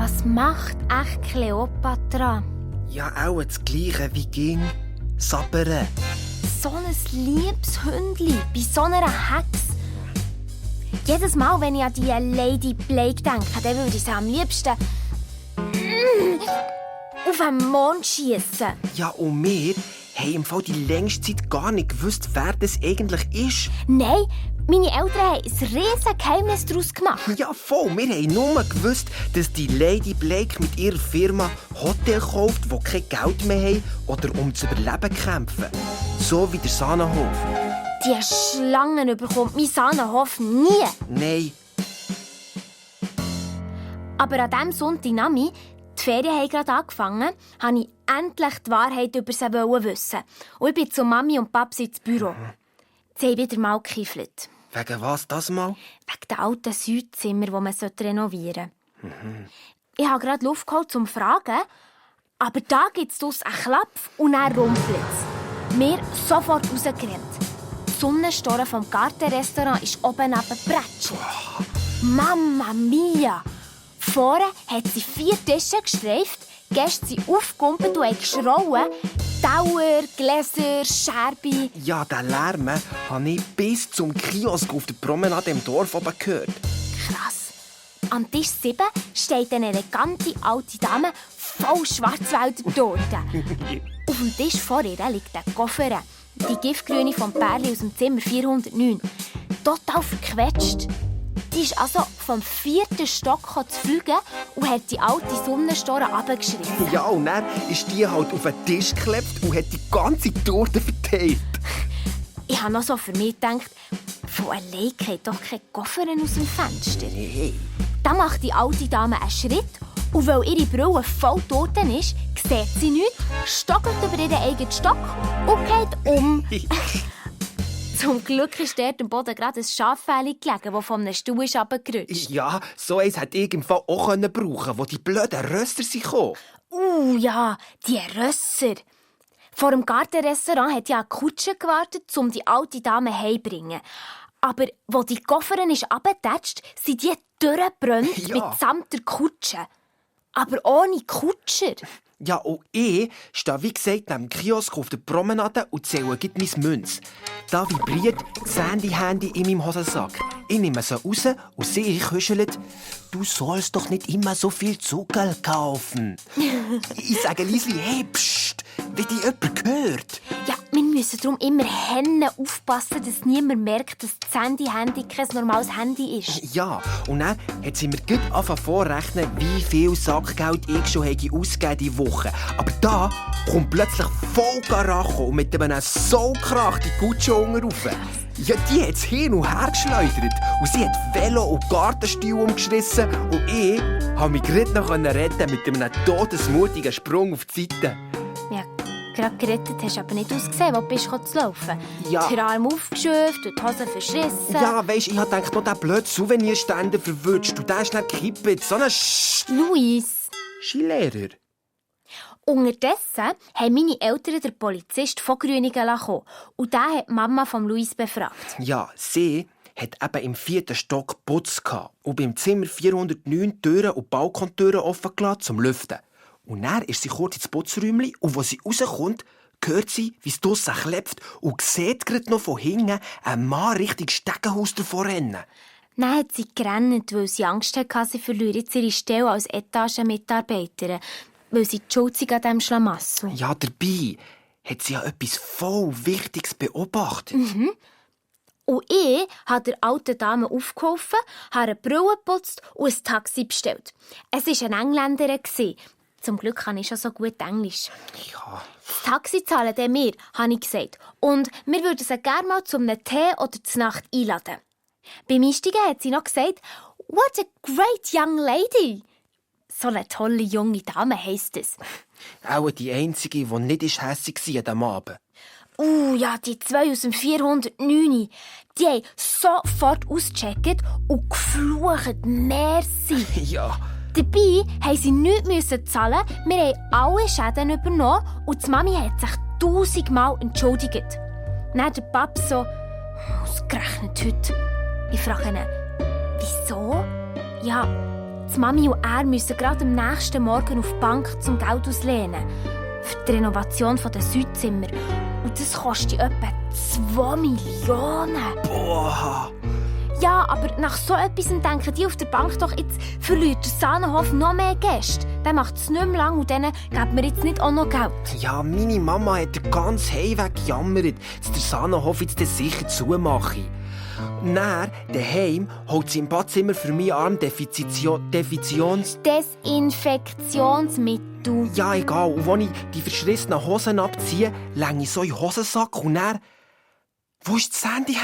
Was macht echt Kleopatra? Ja, auch das Gleiche wie ging. Sabbern. So ein liebes Hündli bei so einer Hex. Jedes Mal, wenn ich an die Lady Blake denke, dann würde ich sie am liebsten auf den Mond schiessen. Ja, und wir haben im Fall die längste Zeit gar nicht gewusst, wer das eigentlich ist. Nein, meine Eltern haben ein riesiges Geheimnis daraus gemacht. Ja, voll. Wir haben nur gewusst, dass die Lady Blake mit ihrer Firma Hotel kauft, die kein Geld mehr haben oder um zu überleben kämpfen. So wie der Sahnenhof. Die Schlangen bekommt mein Sahnenhof nie. Nein. Aber an diesem Sonntagnachmittag, die Ferien haben gerade angefangen, wollte ich endlich die Wahrheit über sie wissen. Und ich bin zu Mami und Papi ins Büro. Sie haben wieder mal gekiffelt. Wegen was das mal? Wegen den alten Südzimmer, die man renovieren sollte. Ich habe gerade Luft geholt, um zu fragen. Aber da gibt es einen Klapp und dann rumpelt es. Mir sofort rausgerannt. Die Sonnenstoren vom Gartenrestaurant ist oben neben Bretschen. Mamma mia! Vorne hat sie 4 Tische gestreift, Gäste sind aufgekumpelt und haben geschrauen. Tauer, Gläser, Scherben. Ja, den Lärm habe ich bis zum Kiosk auf der Promenade im Dorf oben gehört. Krass. Am Tisch 7 steht eine elegante alte Dame voll Schwarzwälder Torte. Auf dem Tisch vor ihr liegt ein Koffer. Die Giftgrüne vom Pärli aus dem Zimmer 409. Total verquetscht. Die ist also vom 4. Stock zu fliegen und hat die alte Sonnenstoren runtergeschrieben. Ja, und dann ist die halt auf den Tisch geklebt und hat die ganze Torte verteilt. Ich habe noch so für mich gedacht, von allein geht doch kein Koffer aus dem Fenster. Nee. Dann macht die alte Dame einen Schritt und weil ihre Brille voll Torten ist, sieht sie nichts, stockelt über ihren eigenen Stock und geht um. Zum Glück ist dort am Boden gerade ein Schaffell gelegen, das von einem Stuhl ist runtergerutscht. Ja, so eins hätte ich im Fall auch brauchen können, wo die blöden Rösser sind gekommen. Ja, die Rösser. Vor dem Gartenrestaurant hat ja eine Kutsche gewartet, um die alte Dame heimzubringen. Aber wo die Kofferin ist runtergetatscht, sind die durchgebrannt mitsamt der Kutsche. Aber ohne Kutscher. Ja, und ich stehe, wie gesagt, neben dem Kiosk auf der Promenade und zähle meine Münze. Da vibriert das Handy in meinem Hosensack. Ich nehme sie raus und sie kuschelt: «Du sollst doch nicht immer so viel Zucker kaufen.» Ich sage leise: «Hey, psst, wie dich jemand hört.» Ja, wir müssen darum immer Hennen aufpassen, dass niemand merkt, dass das Handy kein normales Handy ist. Ja, und dann hat sie mir gut angefangen vorrechnen, wie viel Sackgeld ich schon ausgegeben diese Woche. Aber da kommt plötzlich voll Karacho und mit einem Soulkrach die Kutsche unten rauf. Ja, die hat es hin und her geschleudert. Und sie hat Velo und Gartenstuhl umgeschrissen. Und ich konnte mich gerade noch retten mit einem todesmutigen Sprung auf die Seite. Ja, gerade gerettet hast du aber nicht ausgesehen, wo du bist zu laufen. Ja. Die Arme aufgeschöpft und die Hose verschissen. Ja, weisst, ich habe gedacht, noch diesen blöden Souvenirständer verwünscht. Und der ist nicht gekippt. So ein Luis. Skilehrer. Unterdessen haben meine Eltern den Polizist von Grüningen kommen und der hat die Mama von Luis befragt. Ja, sie hat eben im 4. Stock Putz gehabt und beim Zimmer 409 Türen und Balkontüren offen gelassen zum Lüften. Und dann ist sie kurz ins Putzräumchen und als sie rauskommt, hört sie, wie es draussen klebt und sieht gerade noch von hinten einen Mann Richtung Stegenhaus davor rennen. Dann hat sie gerannt, weil sie Angst hatte, sie verliere jetzt ihre Stelle als Etagenmitarbeiterin, weil sie die Schuld sind an diesem Schlamassel. Ja, dabei hat sie ja etwas voll Wichtiges beobachtet. Und ich habe der alten Dame aufgeholfen, habe eine Brille geputzt und ein Taxi bestellt. Es war eine Engländerin. Zum Glück kann ich schon so gut Englisch. Ja. Das Taxi zahlen dann wir, habe ich gesagt. Und wir würden sie gerne mal zum Tee oder zur Nacht einladen. Beim Einsteigen hat sie noch gesagt: «What a great young lady!» So eine tolle junge Dame heisst es. Auch die einzige, die nicht hässig war an diesem Abend. Ja, die 2 aus dem 409. Die haben sofort ausgecheckt und geflucht. Merci. Ja. Dabei mussten sie nichts zahlen. Wir haben alle Schäden übernommen und die Mami hat sich 1000-mal entschuldigt. Dann der Papa so: «Ausgerechnet heute.» Ich frage ihn: «Wieso?» «Ja, Die Mami und er müssen gerade am nächsten Morgen auf die Bank zum Geld auslehnen. Für die Renovation der Südzimmer. Und das kostet etwa 2 Millionen. Boah! Ja, aber nach so etwas denken die auf der Bank doch, jetzt verliert der Sahnenhof noch mehr Gäste. Der macht es nicht mehr lang und denen geben wir jetzt nicht auch noch Geld. Ja, meine Mama hat den ganzen Heimweg gejammert, dass der Sahnenhof jetzt sicher zumache. Und dann, daheim, holt sie im Badzimmer für meinen Arm Desinfektionsmittel. Ja, egal. Und als ich die verschlissenen Hosen abziehe, länge ich so in den Hosensack und dann... Wo ist das Handy?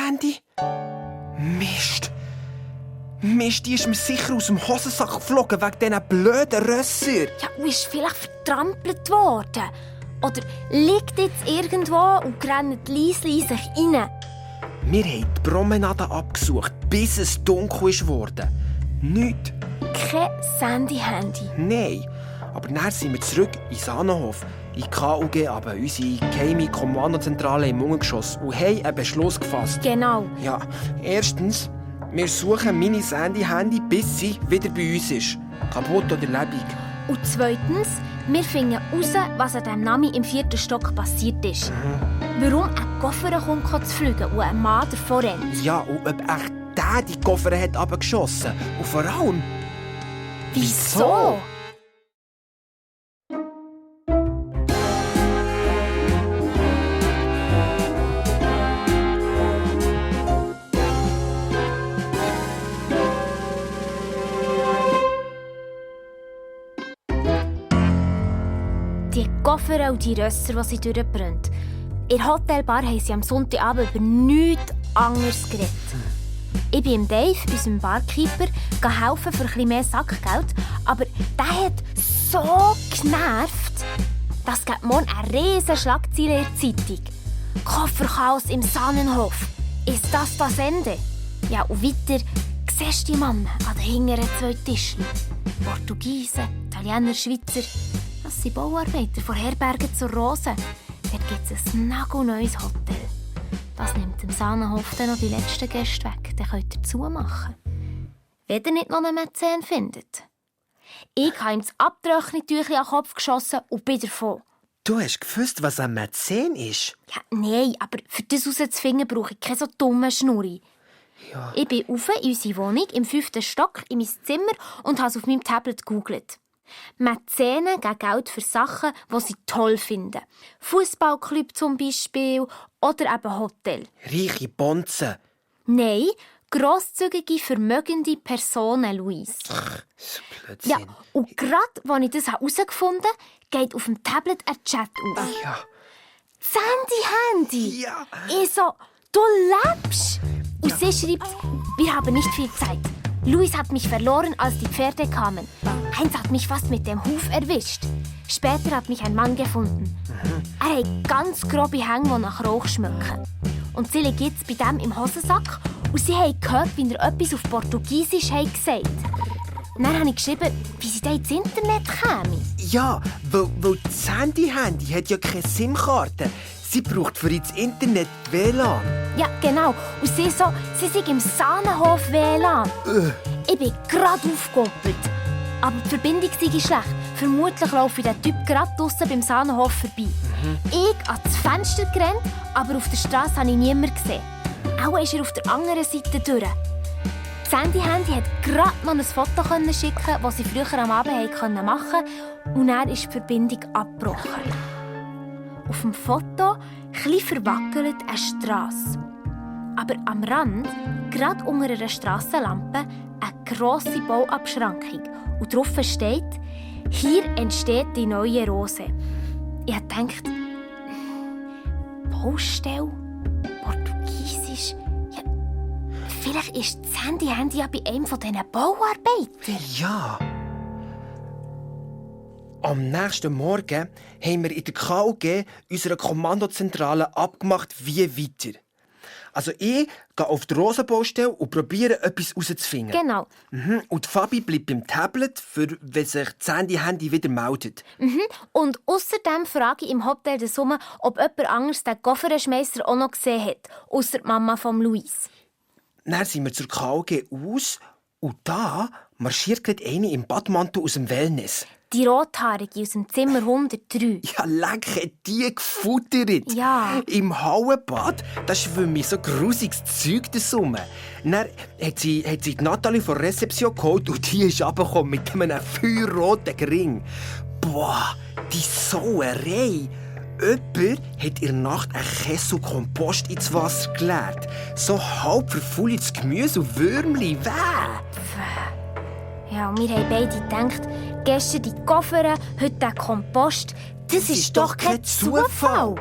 Mist, die ist mir sicher aus dem Hosensack geflogen wegen diesen blöden Rösser. Ja, und ist vielleicht vertrampelt worden. Oder liegt jetzt irgendwo und rennt leise sich rein. Wir haben die Promenade abgesucht, bis es dunkel ist geworden. Nichts. Kein Sandy-Handy. Nein, aber dann sind wir zurück in Sahnenhof, in die KUG, aber unsere geheime Kommandozentrale im Ungeschoss und haben einen Beschluss gefasst. Genau. Ja, erstens, wir suchen meine Sandy-Handy, bis sie wieder bei uns ist. Kaputt oder lebendig. Und zweitens, wir finden heraus, was an diesem Nami im 4. Stock passiert ist. Warum ein Koffer kommt zu fliegen und ein Mann davor rennt. Ja, und ob echt der die Koffer hat abgeschossen. Und vor allem... Wieso? Die Koffer und die Rösser, die sie durchbrennt. In der Hotelbar haben sie am Sonntagabend über nichts anderes geredet. Ich bin im Dave, unserem Barkeeper, helfen für ein bisschen mehr Sackgeld. Aber der hat so genervt, dass es morgen eine riesige Schlagzeile in der Zeitung. Kofferchaos im Sahnenhof. Ist das Ende? Ja, und weiter siehst du die Männer an den hinteren 2 Tischen. Portugiesen, Italiener, Schweizer. Das sind Bauarbeiter von Herbergen zur Rose. Dort gibt es ein nagelneues Hotel. Das nimmt dem Sahnenhof dann noch die letzten Gäste weg. Dann könnt ihr zumachen. Wenn ihr nicht noch einen Mäzen findet. Ich habe ihm das Abtrocknungstüchlein an den Kopf geschossen und bin davon. Du hast gewusst, was ein Mäzen ist? Ja, nein, aber für das herauszufinden brauche ich keine so dumme Schnurri. Ja. Ich bin rauf in unsere Wohnung im 5. Stock in mein Zimmer und habe es auf meinem Tablet gegoogelt. Mäzene geben Geld für Sachen, die sie toll finden. Fußballclub zum Beispiel oder eben Hotel. Reiche Bonzen. Nein, grosszügige, vermögende Personen, Luis. So Ja, Blödsinn. und gerade als ich das herausgefunden habe, geht auf dem Tablet ein Chat auf. Ja. Sandy-Handy! Ja. Ich so, du lebst! Und sie schreibt, wir haben nicht viel Zeit. Luis hat mich verloren, als die Pferde kamen. Heinz hat mich fast mit dem Huf erwischt. Später hat mich ein Mann gefunden. Er hat ganz grobe Hänge, die nach Rauch schmecken. Und sie liegt jetzt bei dem im Hosensack und sie haben gehört, wie er etwas auf Portugiesisch gesagt hat. Dann habe ich geschrieben, wie sie da ins Internet käme. Ja, weil das Handy hat ja keine SIM-Karte. Sie braucht für ins Internet WLAN. Ja, genau. Und sie so, sie sind im Sahnenhof WLAN. Ich bin gerade aufgekoppelt. Aber die Verbindung sei schlecht. Vermutlich laufe der Typ gerade draussen beim Sahnenhof vorbei. Ich an das Fenster gerannt, aber auf der Straße habe ich niemanden gesehen. Auch ist er auf der anderen Seite durch. Sandy konnte gerade noch ein Foto schicken, das sie früher am Abend machen konnten. Und dann ist die Verbindung abgebrochen. Auf dem Foto, etwas verwackelt, eine Strasse. Aber am Rand, gerade unter einer Strassenlampe, eine grosse Bauabschrankung. Und drauf steht, hier entsteht die neue Rose. Ich dachte, Baustelle, Portugiesisch. Ja, vielleicht ist das Handy ja bei einem von diesen Bauarbeitern. Ja. Am nächsten Morgen haben wir in der KUG unserer Kommandozentrale abgemacht, wie weiter. Also ich gehe auf die Rosenbaustelle und probiere, etwas herauszufinden. Genau. Und Fabi bleibt beim Tablet, für wenn sich das Handy wieder meldet. Und außerdem frage ich im Hotel der Summe, ob jemand anderes den Kofferschmeisser auch noch gesehen hat, ausser die Mama von Luis. Dann sind wir zur KUG aus und da marschiert gerade eine im Badmantel aus dem Wellness. Die Rothaarige aus dem Zimmer 103. Ja, leck, hat die gefuttert. Ja. Im Hallenbad, da schwimme ich so grusiges Zeug rum. Dann hat sie die Nathalie von der Rezeption geholt und die ist runtergekommen mit einem feuerroten Ring. Boah, die Sauerei. Jemand hat in der Nacht einen Kessel Kompost ins Wasser geleert. So halb verfaultes Gemüse und Würmli. Ja, und wir haben beide gedacht, gestern die Koffer, heute der Kompost. Das ist doch kein Zufall.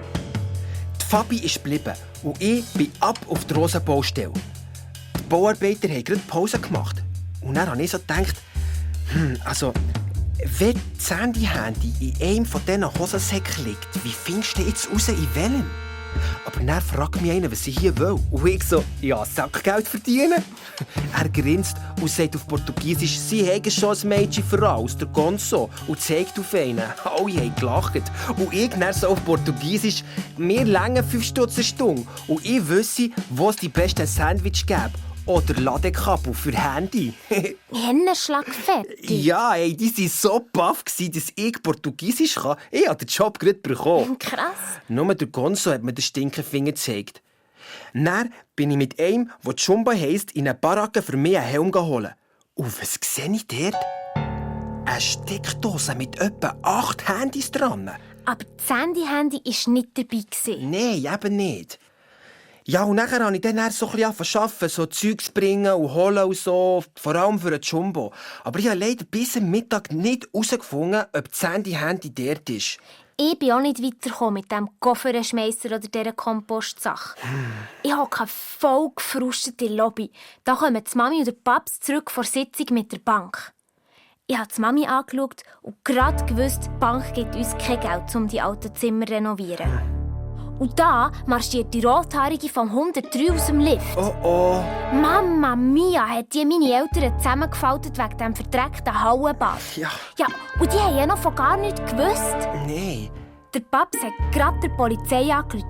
Die Fabi ist geblieben und ich bin ab auf die Rosenbaustelle. Die Bauarbeiter haben gerade Pause gemacht. Und dann habe ich so gedacht, wenn das Handy in einem von diesen Hosensäcken liegt, wie findest du jetzt raus, in welchem? Aber dann fragt mich einer, was ich hier will. Und ich so, ja, Sackgeld verdienen. Er grinst und sagt auf Portugiesisch, sie haben schon ein Mädchen voran aus der Gonzo und zeigt auf einen. Alle haben gelacht. Und ich dann so auf Portugiesisch, mir lange 5 Stutz eine Stunde. Und ich wüsste, wo es die besten Sandwich gäbe. Oder Ladekabel für Handy. Händenschlag fertig. Ja, ey, die waren so baff, dass ich Portugiesisch kann. Ich habe den Job gerade bekommen. Krass. Nur der Gonzo hat mir den Stinkefinger gezeigt. Dann bin ich mit einem, der Jumba heisst, in eine Baracke für mich einen Helm geholt. Und was sehe ich dort? Eine Steckdose mit etwa 8 Handys dran. Aber das Handy war nicht dabei. Nein, eben nicht. Ja, und nachher habe ich dann so ein bisschen arbeiten, so Zeugs bringen und holen und so, vor allem für den Jumbo. Aber ich habe leider bis am Mittag nicht herausgefunden, ob das Handy dort ist. Ich bin auch nicht weitergekommen mit diesem Kofferschmeisser oder dieser Kompostsache. Ich hocke voll gefrustet in der Lobby. Da kommen die Mami und der Paps zurück vor Sitzung mit der Bank. Ich habe die Mami angeschaut und gerade gewusst, die Bank gibt uns kein Geld, um die alten Zimmer zu renovieren. Und da marschiert die Rothaarige vom 103 aus dem Lift. Oh. Mama mia, hat die meine Eltern zusammengefaltet wegen dem verdreckten Hallenbad. Ja, und die haben ja noch von gar nichts gewusst. nein. Der Paps hat gerade der Polizei angerufen.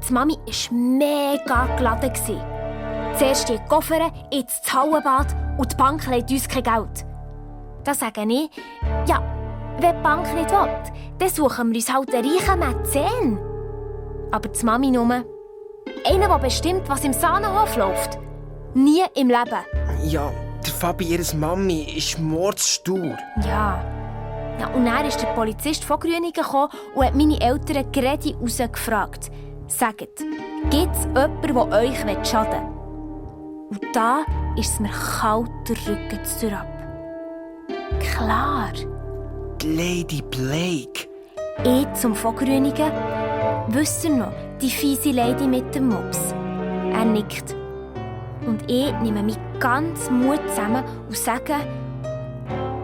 Die Mami war mega geladen. Zuerst die Koffer, jetzt das Hallenbad und die Bank leiht uns kein Geld. Da sage ich, ja, wenn die Bank nicht will, dann suchen wir uns halt einen reichen Mäzen. Aber die Mami nur, einer, der bestimmt, was im Sahnenhof läuft. Nie im Leben. Ja, der Fabi, ihre Mami, ist mordstur. Ja, und dann ist der Polizist von Grüningen gekommen und hat meine Eltern gerade rausgefragt. Sagt, gibt es jemanden, der euch schaden will? Und da ist es mir kalt der Rücken ab. Klar. Die Lady Blake. Ich zum von Grüningen. Wisst ihr noch, die fiese Lady mit dem Mops? Er nickt. Und ich nehme mich ganz Mut zusammen und sage,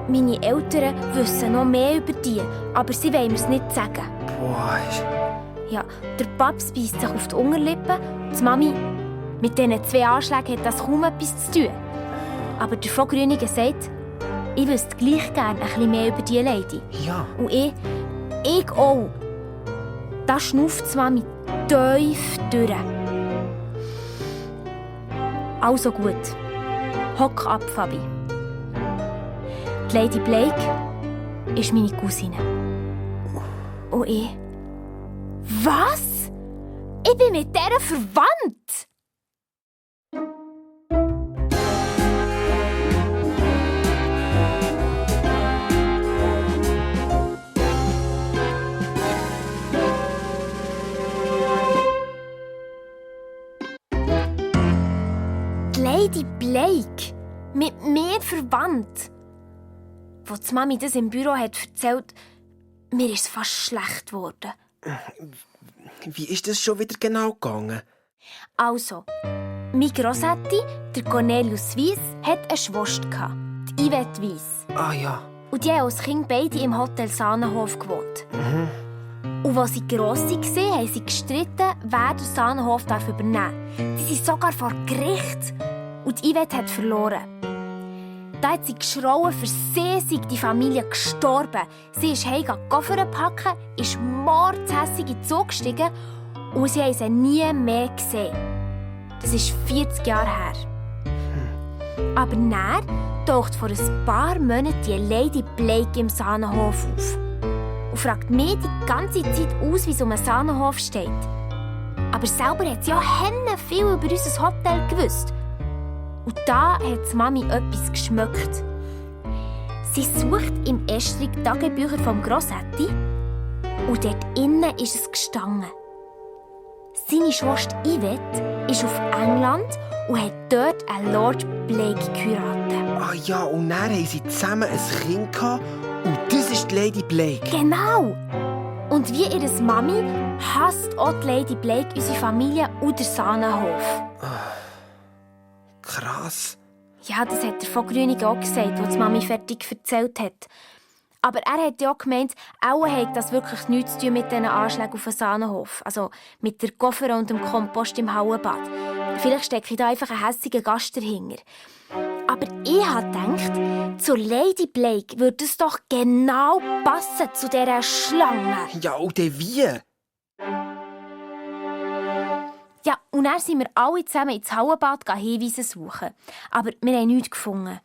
meine Eltern wissen noch mehr über die, aber sie wollen mir es nicht sagen. Boah. Ja, der Paps beißt sich auf die Unterlippe, die Mami, mit diesen 2 Anschlägen hat das kaum etwas zu tun. Aber der von Grüningen sagt, ich wüsste gleich gerne ein bisschen mehr über diese Lady. Ja. Und ich auch. Da schnauft die Mami tief durch. Also gut. Hock ab, Fabi. Die Lady Blake ist meine Cousine. Und ich... Was? Ich bin mit der verwandt! Lady Blake, mit mir verwandt. Als die Mami das im Büro hat erzählt, mir ist es fast schlecht geworden. Wie ist das schon wieder genau gegangen? Also, mein Grossetti, der Cornelius Weiss, hat eine Schwester, die Yvette Weiss. Ah ja. Und die haben als Kind beide im Hotel Sahnenhof gewohnt. Und als sie gross waren, haben sie gestritten, wer den Sahnenhof übernehmen darf. Sie sind sogar vor Gericht. Und Yvette hat verloren. Da hat sie geschrauen, für sie sei die Familie gestorben. Sie ist heim Koffer packen, ist mordshässig in den Zug gestiegen und sie haben sie nie mehr gesehen. Das ist 40 Jahre her. Aber dann, taucht vor ein paar Monaten die Lady Blake im Sahnenhof auf. Und fragt mich die ganze Zeit aus, wie es um einen Sahnenhof steht. Aber selber hat sie ja viel über unser Hotel gewusst. Und da hat Mami etwas geschmeckt. Sie sucht im Estrich Tagebücher vom Grossetti und dort innen ist es gestanden. Seine Schwester Yvette ist auf England und hat dort einen Lord Blake geheiratet. Ah ja, und dann haben sie zusammen ein Kind gehabt, und das ist die Lady Blake. Genau! Und wie ihre Mami hasst auch die Lady Blake unsere Familie und den Sahnenhof. Krass. Ja, das hat der von Grünig auch gesagt, als die Mami fertig erzählt hat. Aber er hat ja auch gemeint, auch hat das wirklich nichts zu tun mit diesen Anschlägen auf den Sahnenhof. Also mit der Koffer und dem Kompost im Hauenbad. Vielleicht stecke ich da einfach einen hässigen Gast dahinter. Aber ich habe gedacht, zur Lady Blake würde es doch genau passen zu dieser Schlange. Ja, und dann wie? Ja, und dann sind wir alle zusammen ins Hauenbad Hinweise suchen. Aber wir haben nichts gefunden.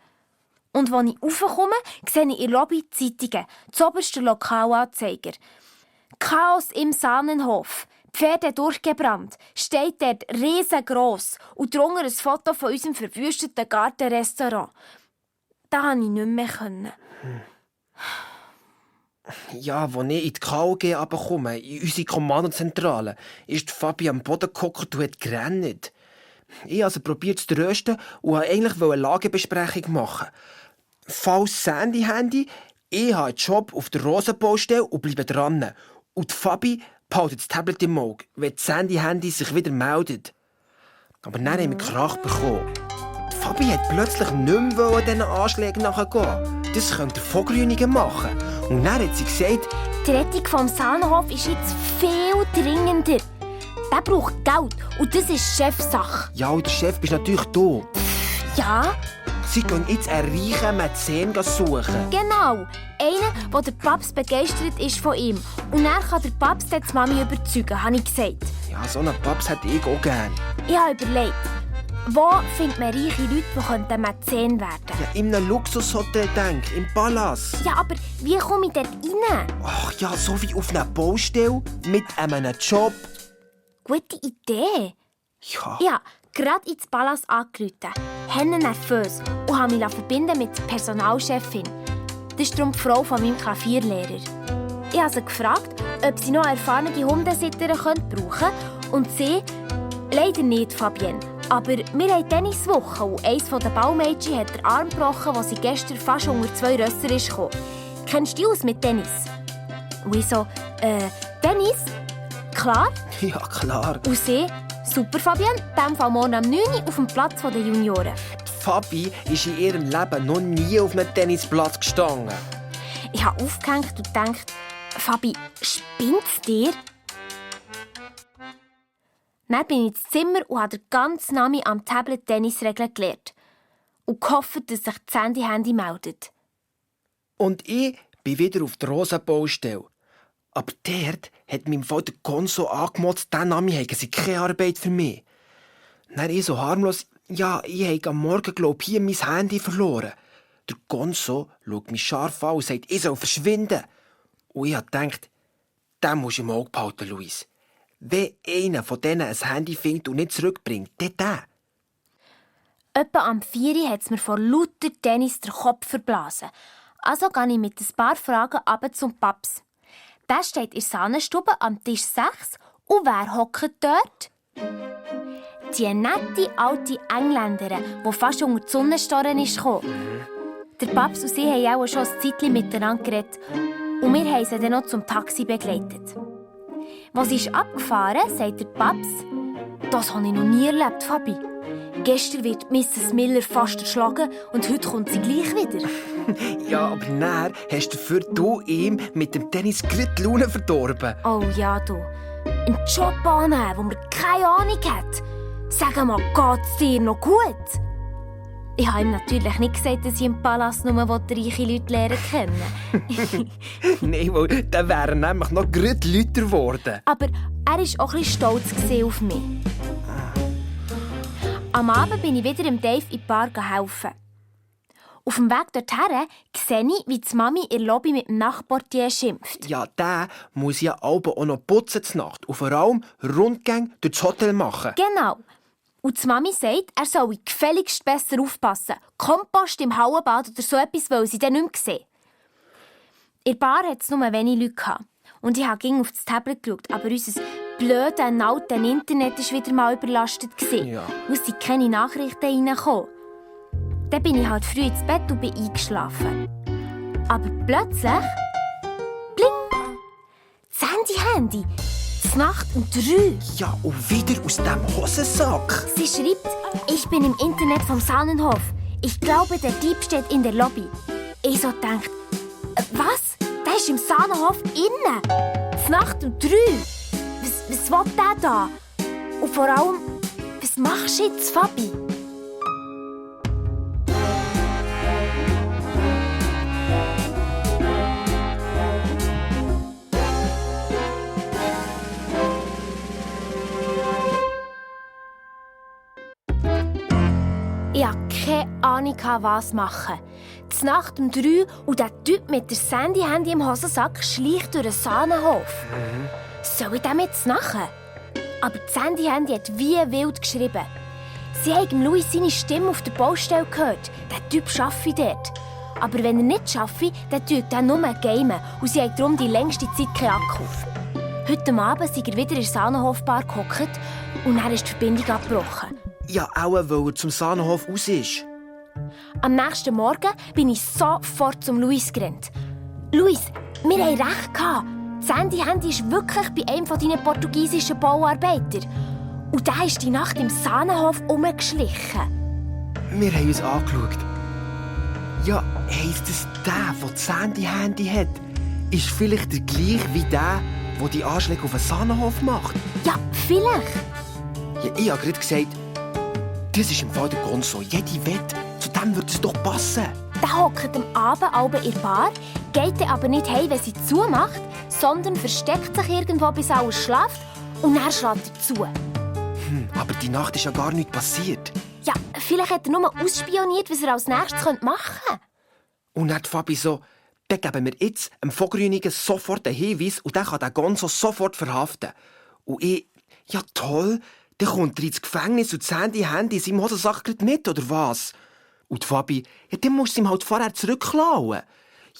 Und als ich raufkomme, sehe ich in der Lobby Zeitungen, das oberste Lokalanzeiger. Chaos im Sahnenhof. Pferde durchgebrannt. Steht dort riesengross. Und drunter ein Foto von unserem verwüsteten Gartenrestaurant. Da konnte ich nicht mehr. Ja, als ich in die KOG runterkomme, in unsere Kommandozentrale, ist Fabi am Boden gehockt und hat gerannt. Ich also probiert zu trösten und wollte eigentlich eine Lagebesprechung machen. Falls Sandy Handy, ich habe einen Job auf der Rosenbaustelle und bleibe dran. Und Fabi behaltet das Tablet im Auge, wenn Sandy Handy sich wieder meldet. Aber dann haben wir Krach bekommen. Fabi hat plötzlich nicht mehr diesen Anschlägen nachgehen. Das könnte der Vogrünigen machen. Und dann hat sie gesagt, die Rettung vom Sahnenhof ist jetzt viel dringender. Der braucht Geld und das ist Chefsache. ja, und der Chef bist natürlich du. Ja, Sie gehen jetzt einen reichen Mäzen suchen. genau. Einen, der der Papst begeistert ist von ihm. Und dann kann der Papst die Mami überzeugen, habe ich gesagt. Ja, so einen Paps hätte ich auch gern. Ich habe überlegt, wo findet man reiche Leute, die Mäzen werden könnten? Ja, in einem Luxushotel denk, im Palast. Ja, aber wie komme ich dort rein? Ach ja, so wie auf einer Baustelle mit einem Job. Gute Idee. Ja. Ich habe gerade ins Palast angerufen, henne nervös und habe mich verbinden mit der Personalchefin. Das ist darum die Frau von meinem Klavierlehrer. Ich habe sie gefragt, ob sie noch eine erfahrene Hundesitterin brauchen könnte. Und sie, leider nicht, Fabienne. Aber wir haben Tenniswoche und eines der Baumädchen hat den Arm gebrochen, als sie gestern fast unter 2 Rösser kam. Kennst du dich aus mit Tennis? Und ich so, Tennis? Klar. Ja, klar. Und sie, super Fabienne, in diesem Fall morgen um 9 Uhr auf dem Platz der Junioren. Fabi ist in ihrem Leben noch nie auf einem Tennisplatz gestanden. Ich habe aufgehängt und gedacht, Fabi, spinnt's dir? Dann bin ich ins Zimmer und habe den ganzen Namen am Tablet Tennisregeln gelernt. Und gehofft, dass sich Sandy Handy meldet. Und ich bin wieder auf der Rosenbaustelle. Aber dort hat mein Vater Gonzo angemotzt, diesen Namen hätten sie keine Arbeit für mich. Dann ich so harmlos, ja, ich habe am Morgen, glaube ich, hier mein Handy verloren. Der Gonzo schaut mich scharf an und sagt, ich soll verschwinden. Und ich habe gedacht, den musst du im Auge behalten, Luis. Wenn einer von denen ein Handy findet und nicht zurückbringt, dann der. Etwa am 4 Uhr hat es mir vor lauter Tennis den Kopf verblasen. Also gehe ich mit ein paar Fragen runter zum Paps. Der steht in der Sahnenstube am Tisch 6. Und wer hockt dort? Die nette alte Engländerin, die fast unter die Sonnenstoren kam. Der Paps und sie haben auch schon ein Zeitchen miteinander geredet. Und wir haben sie dann noch zum Taxi begleitet. Als sie ist abgefahren, sagt der Paps, «Das habe ich noch nie erlebt, Fabi. Gestern wird Mrs. Miller fast erschlagen und heute kommt sie gleich wieder.» Ja, aber dann hast du ihm mit dem Tennis gerade die Laune verdorben. «Oh ja, du. Einen Job annehmen, wo man keine Ahnung hat. Sag mal, geht's dir noch gut?» Ich habe ihm natürlich nicht gesagt, dass ich im Palast nur reiche Leute lernen kennen. Nein, weil dann wären nämlich noch gerade Leute geworden. Aber er war auch ein bisschen stolz auf mich. Am Abend bin ich wieder im Dave in die Bar helfen. Auf dem Weg dorthin sehe ich, wie die Mami in der Lobby mit dem Nachtportier schimpft. Ja, der muss ja auch noch putzen zur Nacht und vor allem Rundgänge durch das Hotel machen. Genau. Und die Mami sagt, er solle gefälligst besser aufpassen. Kompost im Hallenbad oder so etwas, weil sie dann nicht mehr sehen. In der Bar hatte es nur wenige Leute. Und ich habe auf das Tablet geschaut, aber unser blödes, altes Internet war wieder mal überlastet. Ja. Und es sind keine Nachrichten reingekommen. Dann bin ich halt früh ins Bett und bin eingeschlafen. Aber plötzlich... Bling! Das Handy. Das Nacht um 3. Ja, und wieder aus dem Hosensack. Sie schreibt, ich bin im Internet vom Sahnenhof. Ich glaube, der Dieb steht in der Lobby. Ich so denkt, was? Der ist im Sahnenhof innen. Das Nacht um 3. Was will der da? Und vor allem, was machst du jetzt, Fabi? Ich hatte keine Ahnung, was machen. Die Nacht um 3 und der Typ mit dem Sandy-Handy im Hosensack schleicht durch den Sahnenhof. Soll ich dem jetzt nachher? Aber das Sandy-Handy hat wie wild geschrieben. Sie haben Louis seine Stimme auf der Baustelle gehört. Der Typ arbeitet dort. Aber wenn er nicht arbeitet, dann tut er nur gamen. Und sie haben darum die längste Zeit keinen Akku. Heute Abend sind er wieder in der Sahnenhofbar gehockt und dann ist die Verbindung abgebrochen. Ja, auch weil er zum Sahnenhof raus ist. Am nächsten Morgen bin ich sofort zum Luis gerannt. Luis, wir haben recht gehabt. Das Handy ist wirklich bei einem deiner portugiesischen Bauarbeiter. Und der ist die Nacht im Sahnenhof herumgeschlichen. Wir haben uns angeschaut. Ja, heisst es, der das Handy hat, ist vielleicht der gleiche wie der die Anschläge auf den Sahnenhof macht? Ja, vielleicht. Ja, ich habe gerade gesagt, das ist im Fall der Gonzo. Jede Wette, zu dem würde es doch passen. Der hockt am Abend in der Bar, geht dann aber nicht heim, wenn sie zumacht, sondern versteckt sich irgendwo, bis alles schläft und dann schlägt er zu. Aber die Nacht ist ja gar nichts passiert. Ja, vielleicht hat er nur ausspioniert, was er als nächstes machen könnte. Und dann hat Fabi so, dann geben wir jetzt dem Vogrünigen sofort einen Hinweis und dann kann der Gonzo sofort verhaften. Und ich, ja toll, dann kommt er ins Gefängnis und das Handy in seinem Hosensack nicht, oder was? Und Fabi, ja, dann musst du ihm halt vorher zurückklauen.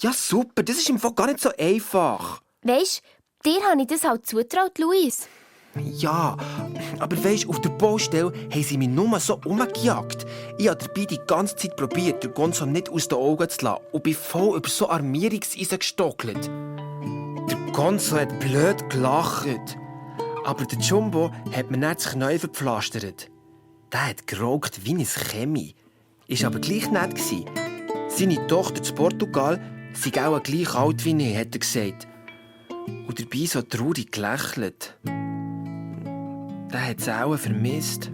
Ja super, das ist im Fall gar nicht so einfach. Weisst, dir habe ich das halt zutraut, Luis. Ja, aber weisst, auf der Baustelle haben sie mich nur so umgejagt. Ich habe dabei die ganze Zeit probiert, den Gonzo nicht aus den Augen zu lassen und bin voll über so Armierungseisen gestockelt. Der Gonzo hat blöd gelacht. Aber der Jumbo hat mir nicht das Knie verpflastert. Der hat geraucht wie ein Chemie. Ist aber gleich nett gsi. Seine Tochter in Portugal sei auch gleich alt wie ich, hat er gesagt. Und dabei so traurig gelächelt. Der hat es auch vermisst.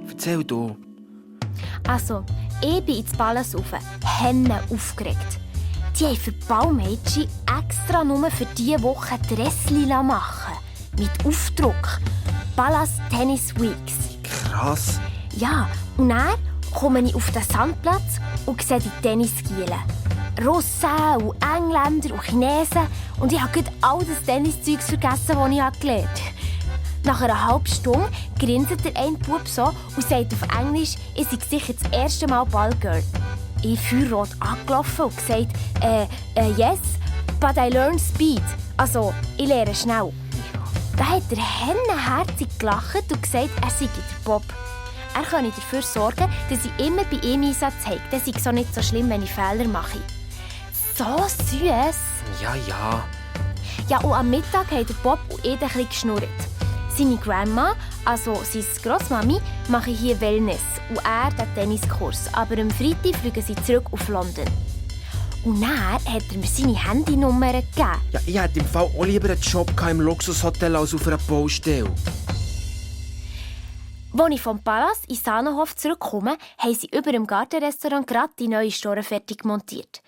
Erzähl du. Also, ich bin ins Palace rauf, Henne aufgeregt. Die haben für Baumädchen extra nur für diese Woche Dressli machen. Mit Aufdruck. Palace Tennis Weeks. Krass. Ja, und dann komme ich auf den Sandplatz und sehe die Tennisgielen. Russen und Engländer und Chinesen. Und ich habe gerade all das Tenniszeugs vergessen, das ich gelernt habe. Nach einer halben Stunde grinset der eine Bub so und sagt auf Englisch, ich sei sicher das erste Mal Ballgirl. Ich feuerrot angelaufen und gesagt, yes, but I learn speed. Also, ich lerne schnell. Da hat der Hennenherzig gelacht und gesagt, er sei der Bob. Er könne dafür sorgen, dass ich immer bei ihm Einsatz habe. Das sei so nicht so schlimm, wenn ich Fehler mache. So süß. Ja. Ja, und am Mittag haben der Bob und ich ein bisschen geschnurrt. Seine Grandma, also seine Grossmami, mache hier Wellness und er den Tenniskurs. Aber am Freitag fliegen sie zurück auf London. Und dann hat er mir seine Handynummer gegeben. Ja, ich hätte im Fall auch lieber einen Job im Luxushotel als auf einer Baustelle. Als ich vom Palace in Sahnenhof zurückkomme, haben sie über dem Gartenrestaurant gerade die neue Store fertig montiert.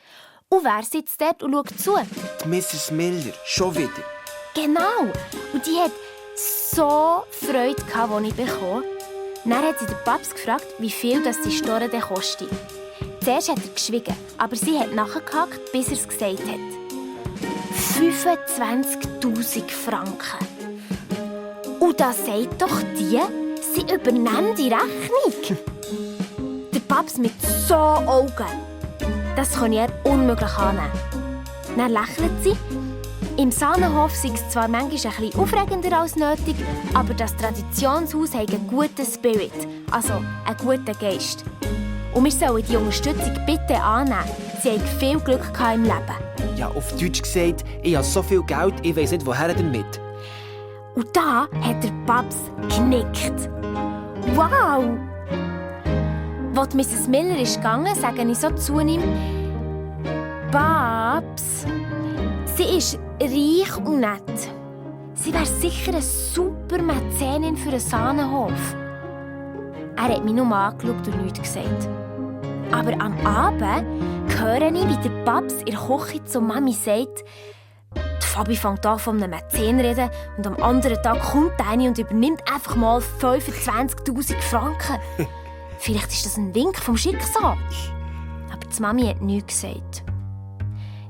Und wer sitzt dort und schaut zu? Die Mrs. Miller, schon wieder. Genau. Und die hat so Freude gehabt, als ich bekam. Dann hat sie den Paps gefragt, wie viel das die Store denn kostet. Zuerst hat er geschwiegen, aber sie hat nachgehakt, bis er es gesagt hat. 25'000 Franken. Und da sagt doch die, sie übernehmen die Rechnung. Der Paps mit so Augen. Das kann er unmöglich annehmen. Dann lächelt sie. Im Sahnenhof sei es zwar manchmal ein bisschen aufregender als nötig, aber das Traditionshaus hat einen guten Spirit, also einen guten Geist. Und wir sollen die Unterstützung bitte annehmen. Sie haben viel Glück im Leben. Ja, auf Deutsch gesagt, ich habe so viel Geld, ich weiss nicht, woher damit. Und da hat der Paps genickt. Wow! Als Mrs. Miller ist gegangen, sage ich so zu ihm: Paps, sie ist reich und nett. Sie wäre sicher eine super Mäzenin für einen Sahnenhof. Er hat mich nur angeschaut und nichts gesagt. Aber am Abend höre ich, wie der Paps in der Küche zu Mami sagt, die Fabi fängt an von einem Mäzen reden und am anderen Tag kommt eine und übernimmt einfach mal 25'000 Franken. Vielleicht ist das ein Wink vom Schicksal. Aber die Mami hat nichts gesagt.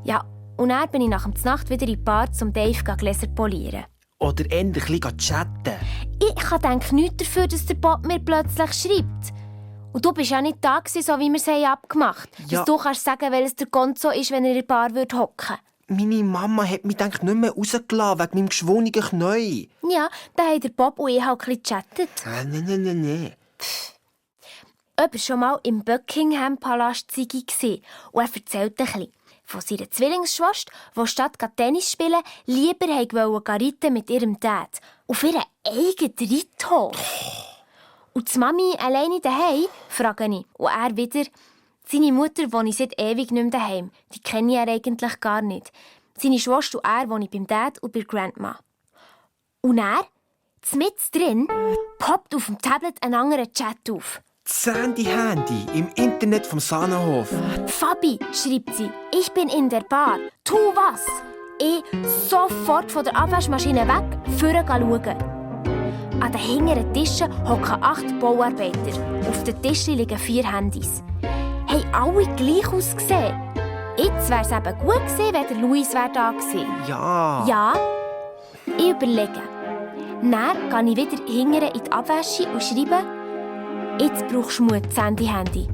Ja, und dann bin ich nach der Nacht wieder in die Bar zum Dave Gläser polieren. Oder endlich ein bisschen chatten. Ich denke nichts dafür, dass der Bob mir plötzlich schreibt. Und du bist ja nicht da gewesen, so wie wir es abgemacht haben. Ja. Dass du kannst sagen, welches der Gonzo ist, wenn er in der Bar hocken würde. Meine Mama hat mich nicht mehr rausgelassen wegen meinem geschwungenen Knie. Ja, dann haben der Bob und ich halt ein bisschen gechattet. Nein. Jemand war schon mal im Buckingham-Palast und er erzählt ein bisschen von seiner Zwillingsschwester, die statt Tennis spielen lieber reiten mit ihrem Dad. Auf ihren eigenen Reithof. Und die Mami alleine daheim, frage ich. Und er wieder: Seine Mutter wohnt seit ewig nicht mehr daheim. Die kenne er eigentlich gar nicht. Seine Schwester und er wohnen beim Dad und bei der Grandma. Und er, mitten drin, poppt auf dem Tablet ein anderer Chat auf. Sandy Handy im Internet vom Sahnenhof. Fabi, schreibt sie, ich bin in der Bar. Tu was? Ich sofort von der Abwaschmaschine weg, vorne schauen. An den hinteren Tischen hocken 8 Bauarbeiter. Auf den Tischen liegen 4 Handys. Haben alle gleich ausgesehen. Jetzt wäre es eben gut gewesen, wenn der Luis da gewesen wäre. Ja. Ja, ich überlege. Dann gehe ich wieder hinterher in die Abwäsche und schreibe: Jetzt brauchst du Mut, Sandy-Handy.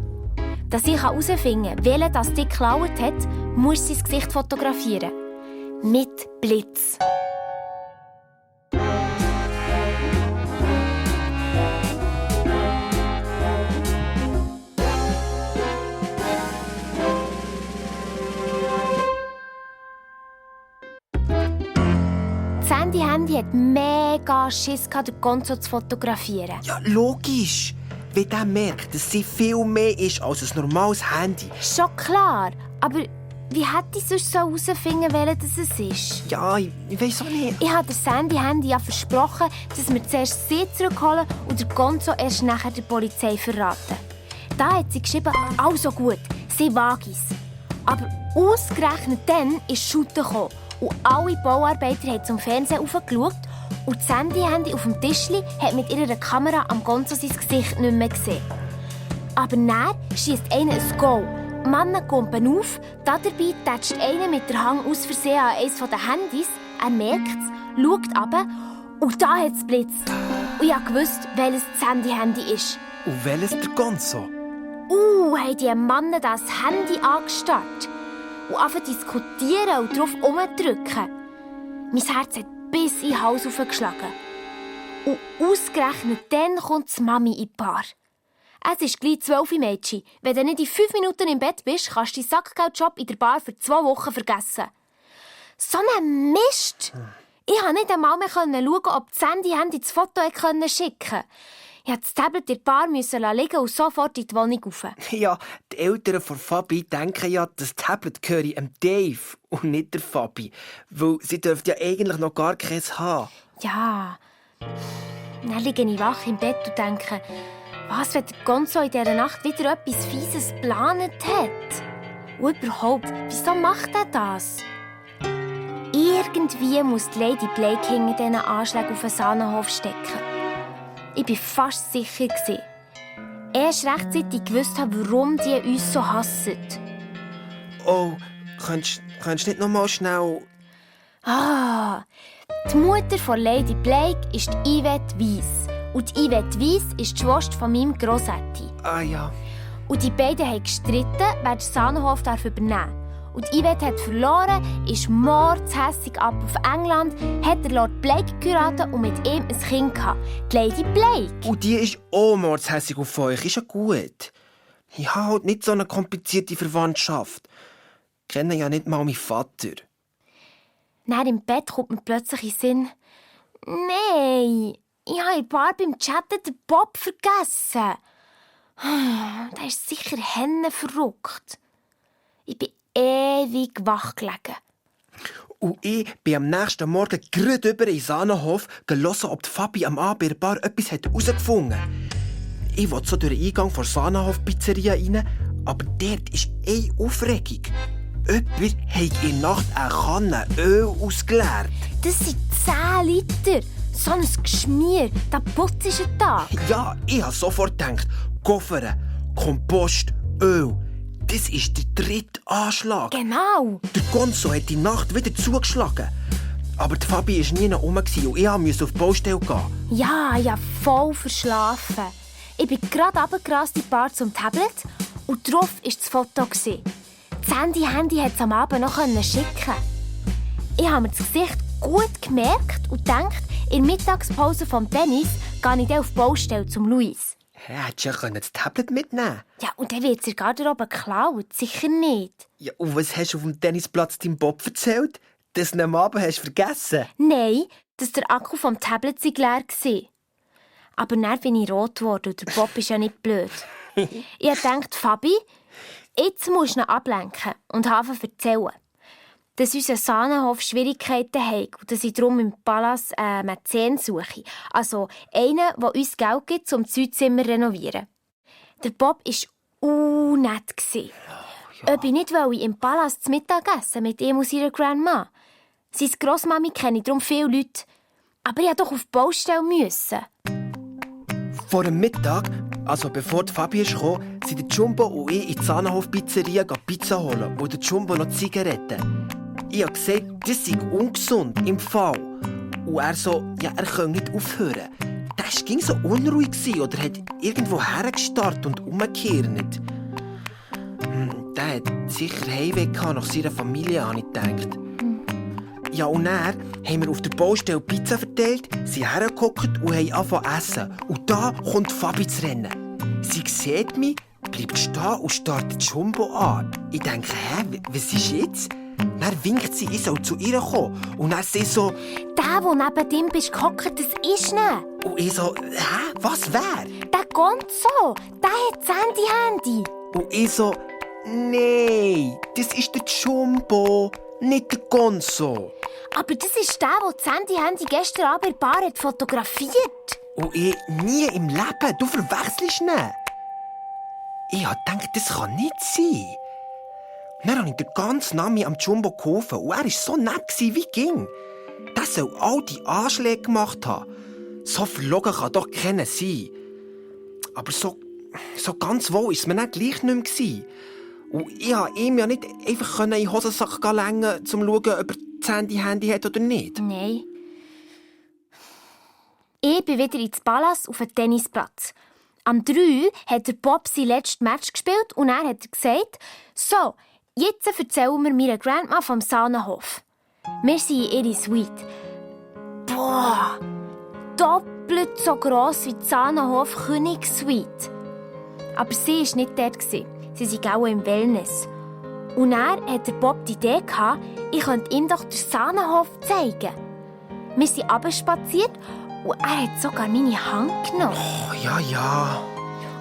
Dass ich herausfinden kann, welcher das dich geklaut hat, muss sein Gesicht fotografieren. Mit Blitz. Sandy-Handy hat mega Schiss, den Gonzo zu fotografieren. Ja, logisch. Wenn der merkt, dass sie viel mehr ist als ein normales Handy. Schon klar, aber wie hätte ich sonst so herausfinden wollen, dass es ist? Ja, ich weiss auch nicht. Ich habe der Sandy-Handy ja versprochen, dass wir zuerst sie zurückholen und der Gonzo erst nachher der Polizei verraten. Da hat sie geschrieben, also gut, sie wage es. Aber ausgerechnet dann ist Shooten gekommen und alle Bauarbeiter haben zum Fernsehen aufgeschaut und das Sandy-Handy auf dem Tischli hat mit ihrer Kamera am Gonzo sein Gesicht nicht mehr gesehen. Aber dann schiesst einer ein Goal. Die Männer kumpen auf, dabei tätscht einer mit der Hand aus Versehen an eines der Handys. Er merkt es, schaut runter und da hat es blitzt. Und ich wusste, welches das Sandy-Handy ist. Und welches der Gonzo? Haben die Männer das Handy angestarrt und angefangen zu diskutieren und darauf herumdrücken. Mein Herz hat bis in den Hals aufgeschlagen. Und ausgerechnet dann kommt die Mami in die Bar. Es ist gleich 12 Uhr, Mädchen. Wenn du nicht in 5 Minuten im Bett bist, kannst du deinen Sackgeldjob in der Bar für 2 Wochen vergessen. So ein Mist! Ich konnte nicht einmal mehr schauen, ob das Handy das Foto schicken konnte. Ich musste das Tablet in der Bar liegen und sofort in die Wohnung rauf. Ja, die Eltern von Fabi denken ja, das Tablet gehöre dem Dave und nicht der Fabi. Weil sie dürfte ja eigentlich noch gar keins haben. Ja. Dann liege ich wach im Bett und denke, was, wenn der Gonzo in dieser Nacht wieder etwas Fieses geplant hat? Und überhaupt, wieso macht er das? Irgendwie muss die Lady Blake hinter diesen Anschlägen auf den Sahnenhof stecken. Ich war fast sicher. Erst rechtzeitig gewusst, warum die uns so hassen. Oh, könntest du nicht noch mal schnell... Die Mutter von Lady Blake ist die Yvette Weiss. Und die Yvette Weiss ist die Schwester von meinem Grossetti. Ah ja. Und die beiden haben gestritten, wer den Sahnenhof übernehmen darf. Und Yvette hat verloren, ist mordshässig ab auf England, hat der Lord Blake geheiratet und mit ihm ein Kind gehabt. Die Lady Blake. Und die ist auch mordshässig auf euch. Ist ja gut. Ich habe halt nicht so eine komplizierte Verwandtschaft. Ich kenne ja nicht mal meinen Vater. Dann im Bett kommt mir plötzlich in den Sinn, nein, ich habe in der Bar beim Chatten den Bob vergessen. Der ist sicher verrückt. Ich bin ewig wach gelegen. Und ich bin am nächsten Morgen gerade über in den Sahnenhof hören, ob die Fabi am Abend in der Bar etwas herausgefunden hat. Ich wollte so durch den Eingang der Sahnenhof-Pizzeria rein, aber dort ist eine Aufregung. Jemand hat in der Nacht eine Kanne Öl ausgeleert. Das sind 10 Liter. So ein Geschmier, da putzt ist ein Tag. Ja, ich habe sofort gedacht, Koffer, Kompost, Öl. Das ist der 3. Anschlag. Genau. Der Gonzo hat die Nacht wieder zugeschlagen. Aber die Fabi war nie rum und ich musste auf die Baustelle gehen. Ja, ich habe voll verschlafen. Ich bin gerade runtergerast in die Bar zum Tablet und drauf war das Foto. Das Handy konnte es am Abend noch schicken. Ich habe mir das Gesicht gut gemerkt und gedacht, in der Mittagspause vom Dennis gehe ich auf die Baustelle zum Luis. Hättest du ja das Tablet mitnehmen. Ja, und dann wird es in der Garderobe geklaut. Sicher nicht. Ja, und was hast du auf dem Tennisplatz deinem Bob erzählt? Dass du ihn am Abend hast vergessen? Nein, dass der Akku vom Tablet leer war. Aber dann bin ich rot geworden und der Bob ist ja nicht blöd. Ich dachte, Fabi, jetzt musst du ihn ablenken und anfangen zu erzählen, dass unser Sahnenhof Schwierigkeiten hat und dass ich darum im Palast Mäzen suche. Also einen, der uns Geld gibt, um das Zimmer zu renovieren. Der Bob war nett. Ja. Ob ich nicht im Palast zu Mittag essen mit ihm und seiner Grandma. Seine Grossmami kenne ich darum viele Leute. Aber ich musste doch auf die Baustelle müssen. Vor dem Mittag, also bevor die Fabi kam, sind der Jumbo und ich in die Sahnenhof-Pizzeria Pizza holen und der Jumbo noch Zigaretten. Ich habe gesagt, das sei ungesund im Fall. Und er so, ja, er könne nicht aufhören. Der war so unruhig oder hat irgendwo hergestarrt und umgekehrt. Der hat sicher Heimweh nach seiner Familie, habe ich gedacht. Ja, und dann haben wir auf der Baustelle Pizza verteilt, sind hergehockt und haben angefangen zu essen. Und da kommt Fabi zu rennen. Sie sieht mich, bleibt stehen und starrt Jumbo an. Ich denke, was ist jetzt? Dann winkt sie, ich soll zu ihr kommen. Und dann sie so... Der neben ihm bist gehockt, das ist nicht. Und ich so, was wer? Der Gonzo, der hat das Handy. Und ich so, nein, das ist der Jumbo, nicht der Gonzo. Aber das ist der das Handy gestern Abend in der Bar hat fotografiert. Und ich nie im Leben, du verwechselst ihn. Ich habe gedacht, das kann nicht sein. Dann habe ich den ganzen Namen am Jumbo geholfen und er war so nett wie ging. Der soll all die Anschläge gemacht haben. So verlogen kann doch keiner sein. Aber so ganz wohl war es mir nicht gleich nicht mehr. Und ich konnte ihm ja nicht einfach in den Hosensack legen, um zu schauen, ob er das Handy hat oder nicht. Nein. Ich bin wieder ins Palast auf den Tennisplatz. Am 3 hat der Bob sein letztes Match gespielt und er hat gesagt, so, jetzt erzählen wir meiner Grandma vom Sahnenhof. Wir sind in ihre Suite. Boah, doppelt so gross wie die Sahnenhof Königssuite. Aber sie war nicht dort. Sie waren auch im Wellness. Und er hat der Bob die Idee gehabt, ich könnte ihm doch den Sahnenhof zeigen. Wir sind runterspaziert und er hat sogar meine Hand genommen. Oh, ja.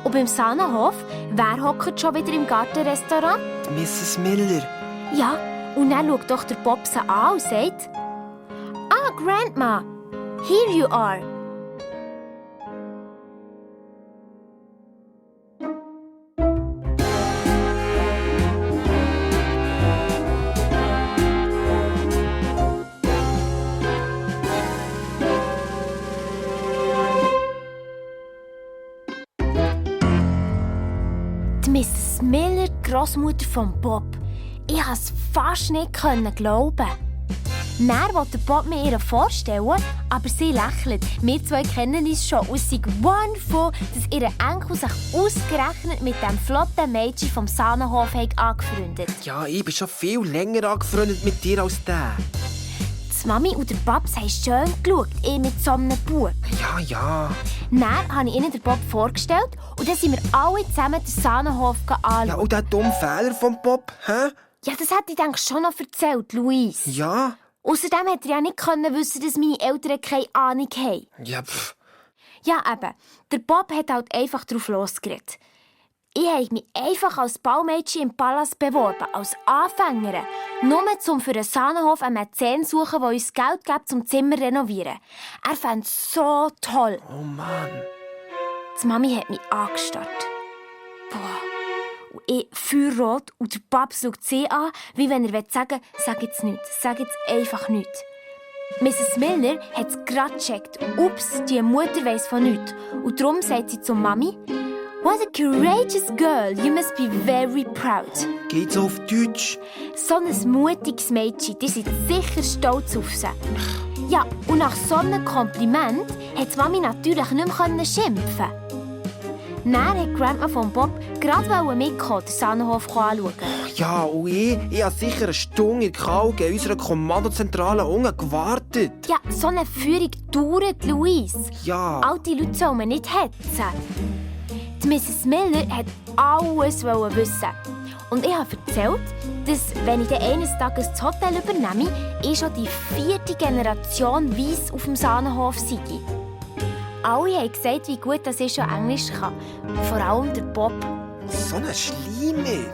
Und beim Sahnenhof, wer hockt schon wieder im Gartenrestaurant? Mrs. Miller. Ja, und dann schaut doch der Bob sie an und sagt, «Ah, Grandma, here you are.» Grossmutter von Bob. Ich konnte es fast nicht glauben. Dann wollte Bob mir ihr vorstellen, aber sie lächelt. Wir zwei kennen uns schon und es ist wonderful, dass ihr Enkel sich ausgerechnet mit dem flotten Mädchen vom Sahnenhof angefreundet. Ja, ich bin schon viel länger angefreundet mit dir als der. Die Mami und der Babs haben schön geschaut, ich mit so einem Bub. Ja. Dann habe ich ihnen den Bob vorgestellt und dann sind wir alle zusammen den Sahnenhof anschauen. Ja, und der dumme Fehler von Bob, hä? Ja, das hätte ich schon noch erzählt, Luis. Ja. Außerdem hätte er ja nicht wissen, dass meine Eltern keine Ahnung haben. Ja, pff. Ja, eben. Der Bob hat halt einfach drauf losgeredet. Ich habe mich einfach als Baumädchen im Palast beworben, als Anfängerin. Nur um für den Sahnenhof einen Mäzen zu suchen, der uns Geld gibt, zum Zimmer zu renovieren. Er fand es so toll. Oh Mann. Die Mami hat mich angestarrt. Boah. Und ich feuerrot und der Papst schaut sie an, wie wenn er sagen will, sag jetzt nichts, sag jetzt einfach nichts. Mrs. Milner hat es gerade gecheckt. Ups, die Mutter weiss von nichts. Und darum sagt sie zur Mami, «What a courageous girl, you must be very proud.» Geht's auf Deutsch? So ein mutiges Mädchen, die sind sicher stolz auf sie. Ja, und nach so einem Kompliment hat die Mami natürlich nicht mehr schimpfen. Dann wollte Grandma von Bob gerade mitkommen, den Sahnenhof anschauen. Ja, und ich habe sicher eine Stunde in Kalk in unserer Kommandozentrale unten gewartet. Ja, so eine Führung dauert, Luis. Ja. Alte Leute soll man nicht hetzen. Die Mrs. Miller wollte alles wissen. Und ich habe erzählt, dass, wenn ich eines Tages das Hotel übernehme, ich schon die 4. Generation Weiss auf dem Sahnenhof sei. Alle haben gesagt, wie gut ich schon Englisch kann. Vor allem der Bob. So ein Schleimer.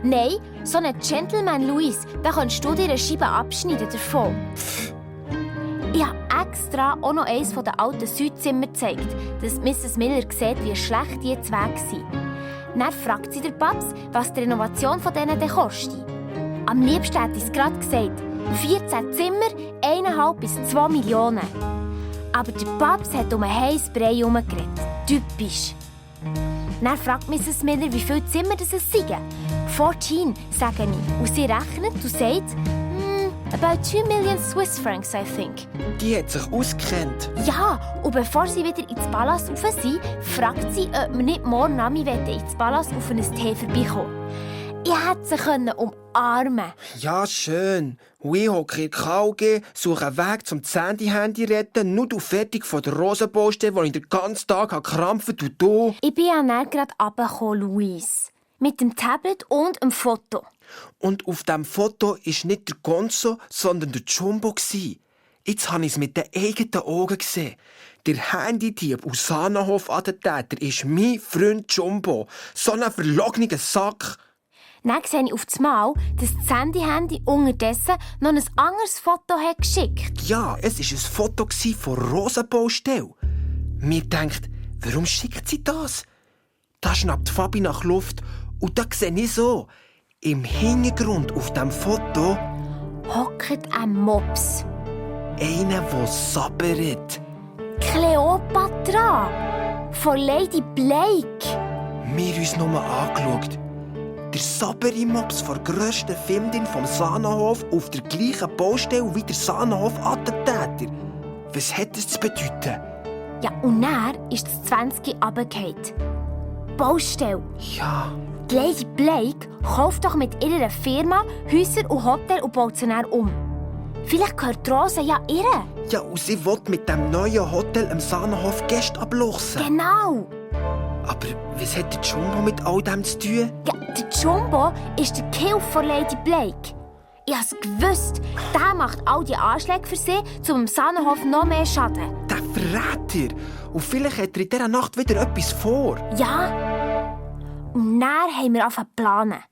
Nein, so ein Gentleman, Luis, da kannst du dir eine Scheibe abschneiden davon. Ich habe extra auch noch eines der alten Südzimmer gezeigt, dass Mrs. Miller sieht, wie schlecht die jetzt weg sind. Dann fragt sie der Babs, was die Renovation von denen denn kostet. Am liebsten hat sie gerade gesagt, 14 Zimmer, 1,5 bis 2 Millionen. Aber der Babs hat um einen heissen Brei herumgeredet. Typisch. Dann fragt Mrs. Miller, wie viele Zimmer es seien. 14, sage ich. Und sie rechnet und sagt, about 2 million Swiss francs, I think. Die hat sich ausgekannt. Ja, und bevor sie wieder ins Palast rauf sind, fragt sie, ob wir nicht morgen Nachmittag ins Palast auf einen Tee vorbeikommen. Ich hätte sie umarmen. Ja, schön. Und ich hocke in KG, suche einen Weg zum Sandy-Handy retten, nur du fertig von der Rosenbaustelle, wo ich den ganzen Tag gekrampft und du... Ich bin ja dann gerade runtergekommen, Luis. Mit dem Tablet und einem Foto. Und auf diesem Foto war nicht der Gonzo, sondern der Jumbo. Jetzt habe ich es mit den eigenen Augen gesehen. Der Handydieb und Sahnenhof-Attentäter ist mein Freund Jumbo. So ein verlogener Sack. Dann sehe ich auf das Mal, dass das Sandy-Handy unterdessen noch ein anderes Foto hat geschickt. Ja, es war ein Foto von Rosenbaustelle. Mir denkt, warum schickt sie das? Da schnappt Fabi nach Luft und da sehe ich so. Im Hintergrund auf diesem Foto hockt ein Mops. Einer, der sabbert. Kleopatra! Von Lady Blake. Wir uns nur angeschaut. Der Saberi-Mops der grössten Filmdin vom Sahnenhof auf der gleichen Baustelle wie der Sahnenhof-Attentäter. Was hat das zu bedeuten? Ja, und dann ist das 20 runtergefallen. Baustelle. Ja. Die Lady Blake kauft doch mit ihrer Firma Häuser und Hotel und baut sie dann um. Vielleicht gehört die Rose ja ihr. Ja, und sie will mit dem neuen Hotel am Sahnenhof Gäste abluchsen. Genau. Aber was hat der Jumbo mit all dem zu tun? Ja, der Jumbo ist der Kill von Lady Blake. Ich hab's gewusst. Der macht all die Anschläge für sie, um dem Sahnenhof noch mehr Schaden. Der Verräter! Und vielleicht hat er in dieser Nacht wieder etwas vor. Ja. Und dann haben wir angefangen zu planen.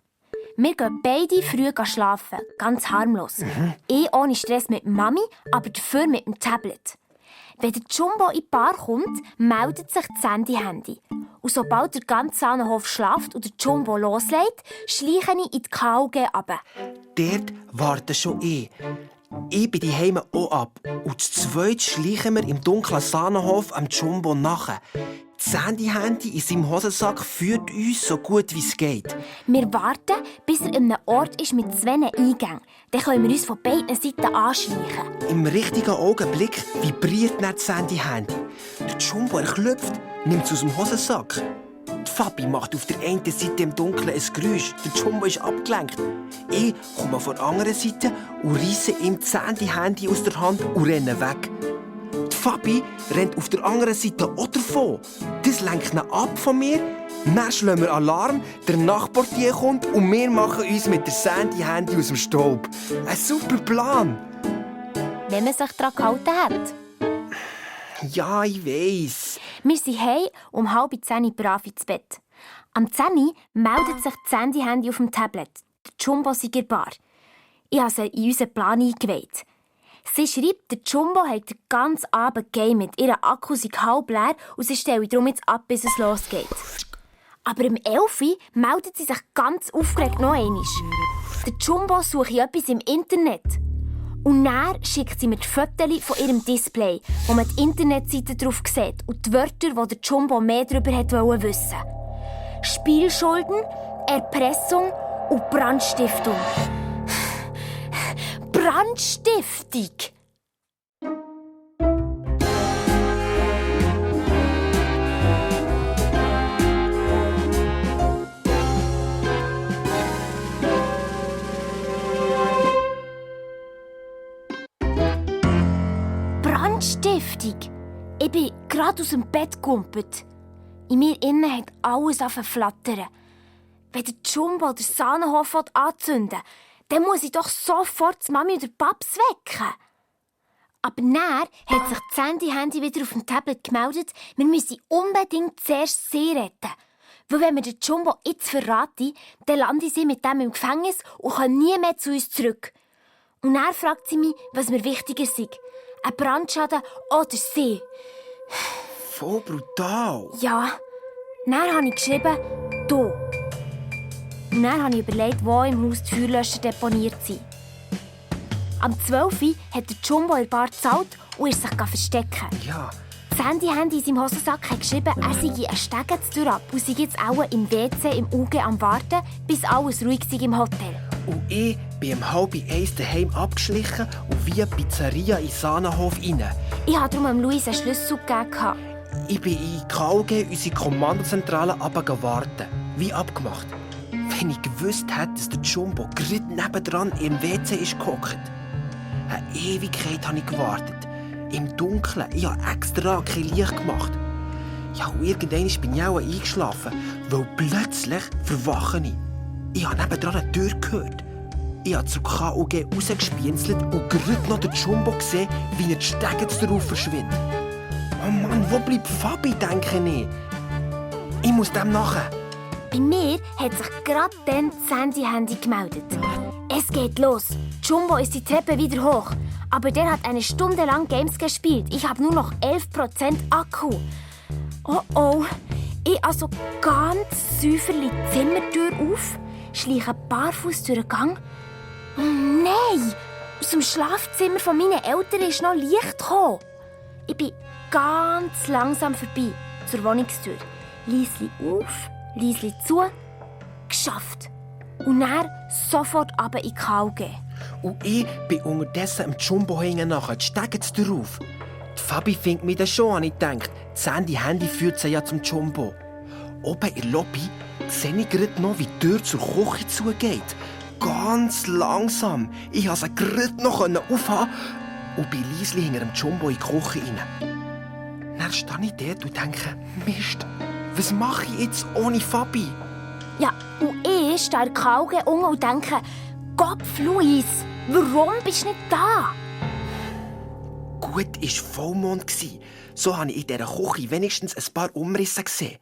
Wir gehen beide früh schlafen, ganz harmlos. Ich ohne Stress mit Mami, aber dafür mit dem Tablet. Wenn der Jumbo in die Bar kommt, meldet sich das Handy. Und sobald der ganze Sahnenhof schlaft und der Jumbo loslegt, schleiche ich in die KUG runter. Dort warte schon ich. Ich bin daheim auch ab. Und zu zweit schleichen wir im dunklen Sahnenhof am Jumbo nachher. Das Sandy-Handy in seinem Hosensack führt uns so gut wie es geht. Wir warten, bis er an einem Ort ist mit 2 Eingängen. Dann können wir uns von beiden Seiten anschleichen. Im richtigen Augenblick vibriert dann das Sandy-Handy. Der Jumbo klopft, nimmt es aus dem Hosensack. Die Fabi macht auf der einen Seite im Dunkeln ein Geräusch. Der Jumbo ist abgelenkt. Ich komme von der anderen Seite und reisse ihm das Sandy-Handy aus der Hand und renne weg. Die Fabi rennt auf der anderen Seite auch davon. Das lenkt ihn ab von mir. Dann schlagen wir Alarm, der Nachportier kommt und wir machen uns mit der Sandy-Handy aus dem Staub. Ein super Plan. Wenn man sich daran gehalten hat. Ja, ich weiss. Wir sind heim um 9:30 brav ins Bett. Am 10 meldet sich das Handy auf dem Tablet. Der Jumbo sei in der Bar. Ich habe sie in unseren Plan eingeweiht. Sie schreibt, der Jumbo hat den ganzen Abend gegamet. Ihr Akku sei halb leer und sie stelle darum jetzt ab, bis es losgeht. Aber um 11 Uhr meldet sie sich ganz aufgeregt noch einmal. Der Jumbo suche etwas im Internet. Und dann schickt sie mir die Fotos von ihrem Display, wo man die Internetseite drauf sieht und die Wörter, die der Jumbo mehr darüber wollte wissen. Spielschulden, Erpressung und Brandstiftung. Brandstiftung! Brandstiftung! Ich bin gerade aus dem Bett gegumpelt. In mir innen hat alles angefangen zu flattern. Wenn der Jumbo den Sahnenhof anzünden will, dann muss ich doch sofort die Mami oder Paps wecken. Aber dann hat sich das Handy wieder auf dem Tablet gemeldet, wir müssen unbedingt zuerst sie retten. Weil wenn wir den Jumbo jetzt verraten, dann lande sie mit dem im Gefängnis und kann nie mehr zu uns zurück. Und dann fragt sie mich, was mir wichtiger sei. Ein Brandschaden oder sie. Voll brutal. Ja. Dann habe ich geschrieben, du. Und dann habe ich überlegt, wo im Haus die Feuerlöscher deponiert sind. Am 12 Uhr hat der Jumbo in der Bar gezahlt und ist sich verstecken. Ja. Das Handy in seinem Hosensack hat geschrieben, er sei einen Steg ab und sei jetzt auch im WC im UG am Warten, bis alles ruhig sei im Hotel. Und ich bin um 12:30 daheim abgeschlichen und wie eine Pizzeria in den Sahnenhof rein. Ich habe darum Luis einen Schlüssel gegeben. Ich bin in KG, unsere Kommandozentrale, runtergewartet. Wie abgemacht. Wenn ich gewusst hätte, dass der Jumbo gerade nebendran im WC ist gehockt. Eine Ewigkeit habe ich gewartet. Im Dunkeln. Ich habe extra kein Licht gemacht. Ja, und irgendwann bin ich auch eingeschlafen, weil plötzlich verwache ich. Ich habe nebendran eine Tür gehört. Ich habe zur KUG rausgespienzelt und gerade noch den Jumbo gesehen, wie er die Stege darauf verschwindet. Oh Mann, wo bleibt Fabi, denke ich. Ich muss dem nachher. Bei mir hat sich gerade dann das Handy gemeldet. Es geht los. Jumbo ist die Treppe wieder hoch. Aber der hat eine Stunde lang Games gespielt. Ich habe nur noch 11% Akku. Oh oh. Ich also ganz säuferlich die Zimmertür auf, schleiche barfuß durch den Gang. Oh nein! Aus dem Schlafzimmer von meinen Eltern ist noch Licht gekommen. Ich bin ganz langsam vorbei zur Wohnungstür. Leisli auf, Leisli zu. Geschafft. Und dann sofort runter in die KUG. Und ich bin unterdessen im Jumbo hängen nachher, die Stege drauf. Die Fabi findet mich dann schon, habe ich gedacht. Das Handy führt sie ja zum Jumbo. Oben in der Lobby sehe ich gerade noch, wie die Tür zur Küche zugeht. Ganz langsam. Ich konnte sie gerade noch aufhaben und bin leise hinter dem Jumbo in die Küche rein. Dann stehe ich dort und denke, Mist, was mache ich jetzt ohne Fabi? Ja, und ich stehe in der KUG unten und denke, Kopf, Luis, warum bist du nicht da? Gut war Vollmond. So habe ich in dieser Küche wenigstens ein paar Umrisse gesehen.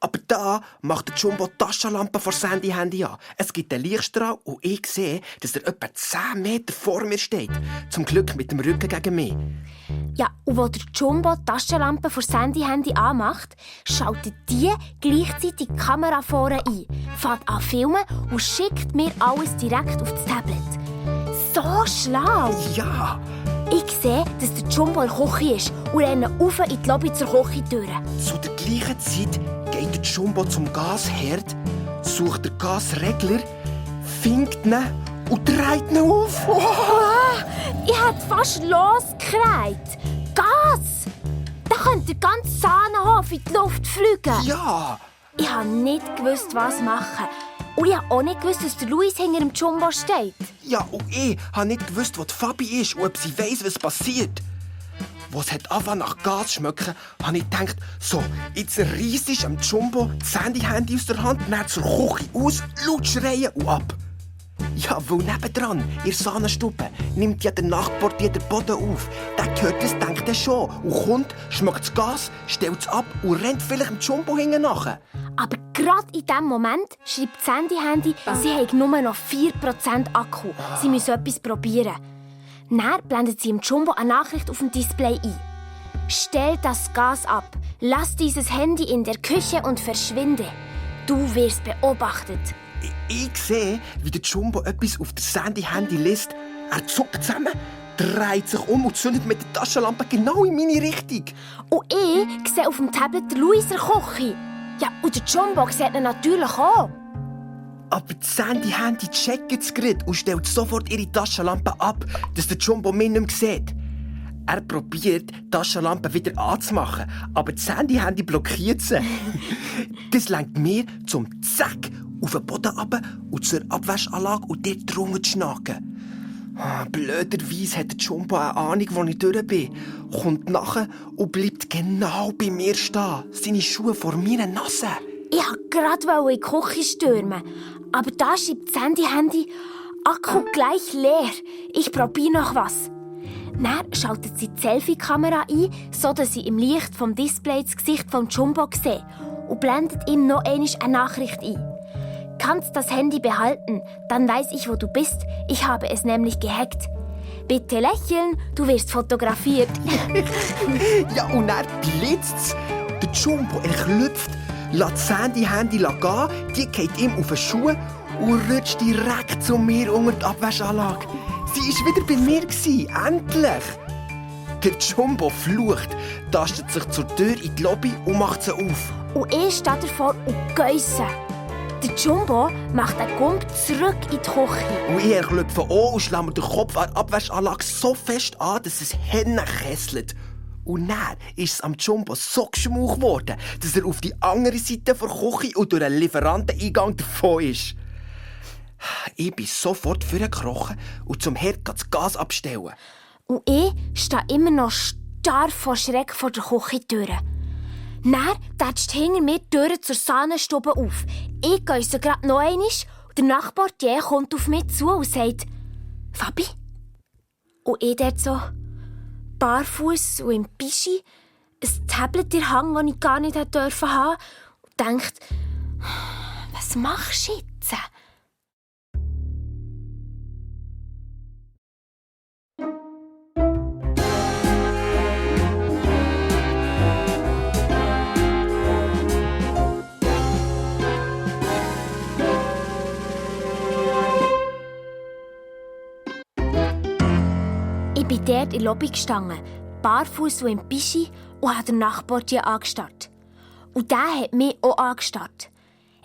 Aber da macht der Jumbo die Taschenlampe vor Handy an. Es gibt einen Lichtstrahl und ich sehe, dass er etwa 10 Meter vor mir steht. Zum Glück mit dem Rücken gegen mich. Ja, und als der Jumbo die Taschenlampe vor Handy anmacht, schaltet die gleichzeitig die Kamera vorne ein, fährt an filmen und schickt mir alles direkt auf das Tablet. So schlau! Ja! Ich sehe, dass der Jumbo in der Küche ist und renne rauf in die Lobby zur Küchentür. Zu der gleichen Zeit geht der Jumbo zum Gasherd, sucht den Gasregler, findet ihn und dreht ihn auf. Ich hätte fast losgekriegt. Gas! Da könnte der ganze Sahnenhof in die Luft fliegen. Ja! Ich habe nicht gewusst, was machen. Und ich habe auch nicht gewusst, dass der Luis hinter dem Jumbo steht. Ja, und ich habe nicht gewusst, wo die Fabi ist und ob sie weiss, was passiert. Als es angefangen nach Gas zu schmecken, habe ich gedacht, so, jetzt reisst ich am Jumbo das Handy aus der Hand, dann zur Küche aus, laut schreien und ab. Ja, weil nebendran, in der Sahnenstube, nimmt ja der Nachtportier den Boden auf. Der hört das, denkt er schon. Und kommt, schmeckt das Gas, stellt es ab und rennt vielleicht dem Jumbo hinten nach. Aber gerade in diesem Moment schreibt das Handy, sie haben nur noch 4% Akku. Sie müssen etwas probieren. Dann blendet sie im Jumbo eine Nachricht auf dem Display ein. Stell das Gas ab. Lass dieses Handy in der Küche und verschwinde. Du wirst beobachtet. Ich sehe, wie der Jumbo etwas auf das Sandy-Handy liest. Er zuckt zusammen, dreht sich um und zündet mit der Taschenlampe genau in meine Richtung. Und ich sehe auf dem Tablet den Luis in der Küche. Ja, und der Jumbo sieht ihn natürlich auch. Aber das Sandy-Handy checkt das Gerät und stellt sofort ihre Taschenlampe ab, dass der Jumbo mich nicht mehr sieht. Er probiert, die Taschenlampe wieder anzumachen, aber das Handy blockiert sie. Das lenkt mir zum Zack auf den Boden runter und zur Abwaschanlage und dort drunter zu schnacken. Blöderweise hat der Jumbo eine Ahnung, wo ich durch bin. Kommt nachher und bleibt genau bei mir stehen. Seine Schuhe vor meiner Nase. Ich wollte gerade in die Küche stürmen, aber da schreibt das Handy Akku gleich leer. Ich probiere noch was. Dann schaltet sie die Selfie-Kamera ein, sodass sie im Licht vom Display das Gesicht von Jumbo sieht und blendet ihm noch einmal eine Nachricht ein. Kannst das Handy behalten, dann weiß ich, wo du bist. Ich habe es nämlich gehackt. Bitte lächeln, du wirst fotografiert. Ja, und dann blitzt's. Der Jumbo erklüpft, lässt das Handy gehen, die geht ihm auf die Schuhe und rutscht direkt zu mir unter die Abwaschanlage. Sie war wieder bei mir, endlich! Der Jumbo flucht, tastet sich zur Tür in die Lobby und macht sie auf. Und ich stehe davor und geisse. Der Jumbo macht einen Gump zurück in die Küche. Und ich erklüpfe an und schlage mir den Kopf an der Abwaschanlage so fest an, dass es Hände kesselt. Und dann ist es am Jumbo so geschmuch geworden, dass er auf die andere Seite der Küche und durch einen Lieferanteneingang davon ist. Ich bin sofort vorgekrochen und zum Herd das Gas abstellen. Und ich stehe immer noch starr vor Schreck vor der Küchentür. Dann tätscht hinter mir die Tür zur Sahnenstube auf. Ich gehe gerade noch einmal und der Nachtportier kommt auf mich zu und sagt «Fabi?» Und ich dort so barfuß und im Pischi, ein Tablet in der Hand, das ich gar nicht haben durfte, und denkt «Was machst du jetzt?» Ich bin dort in der Lobby gestanden, barfuß und im Pischi, und habe den Nachtportier angestarrt. Und der hat mich auch angestarrt.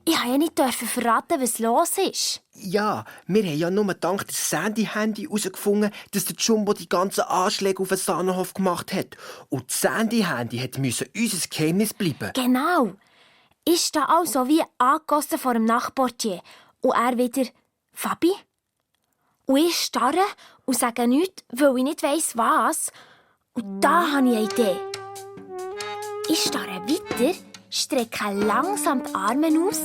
Ich durfte ja nicht verraten, was los ist. Ja, wir haben ja nur dank des Sandy-Handy herausgefunden, dass der Jumbo die ganzen Anschläge auf den Sahnenhof gemacht hat. Und das Sandy-Handy musste unser Geheimnis bleiben. Genau. Ich stehe also wie angegossen vor dem Nachtportier. Und er wieder «Fabi?» Und ich starre und sage nichts, weil ich nicht weiss, was. Und da habe ich eine Idee. Ich starre weiter, strecke langsam die Arme aus,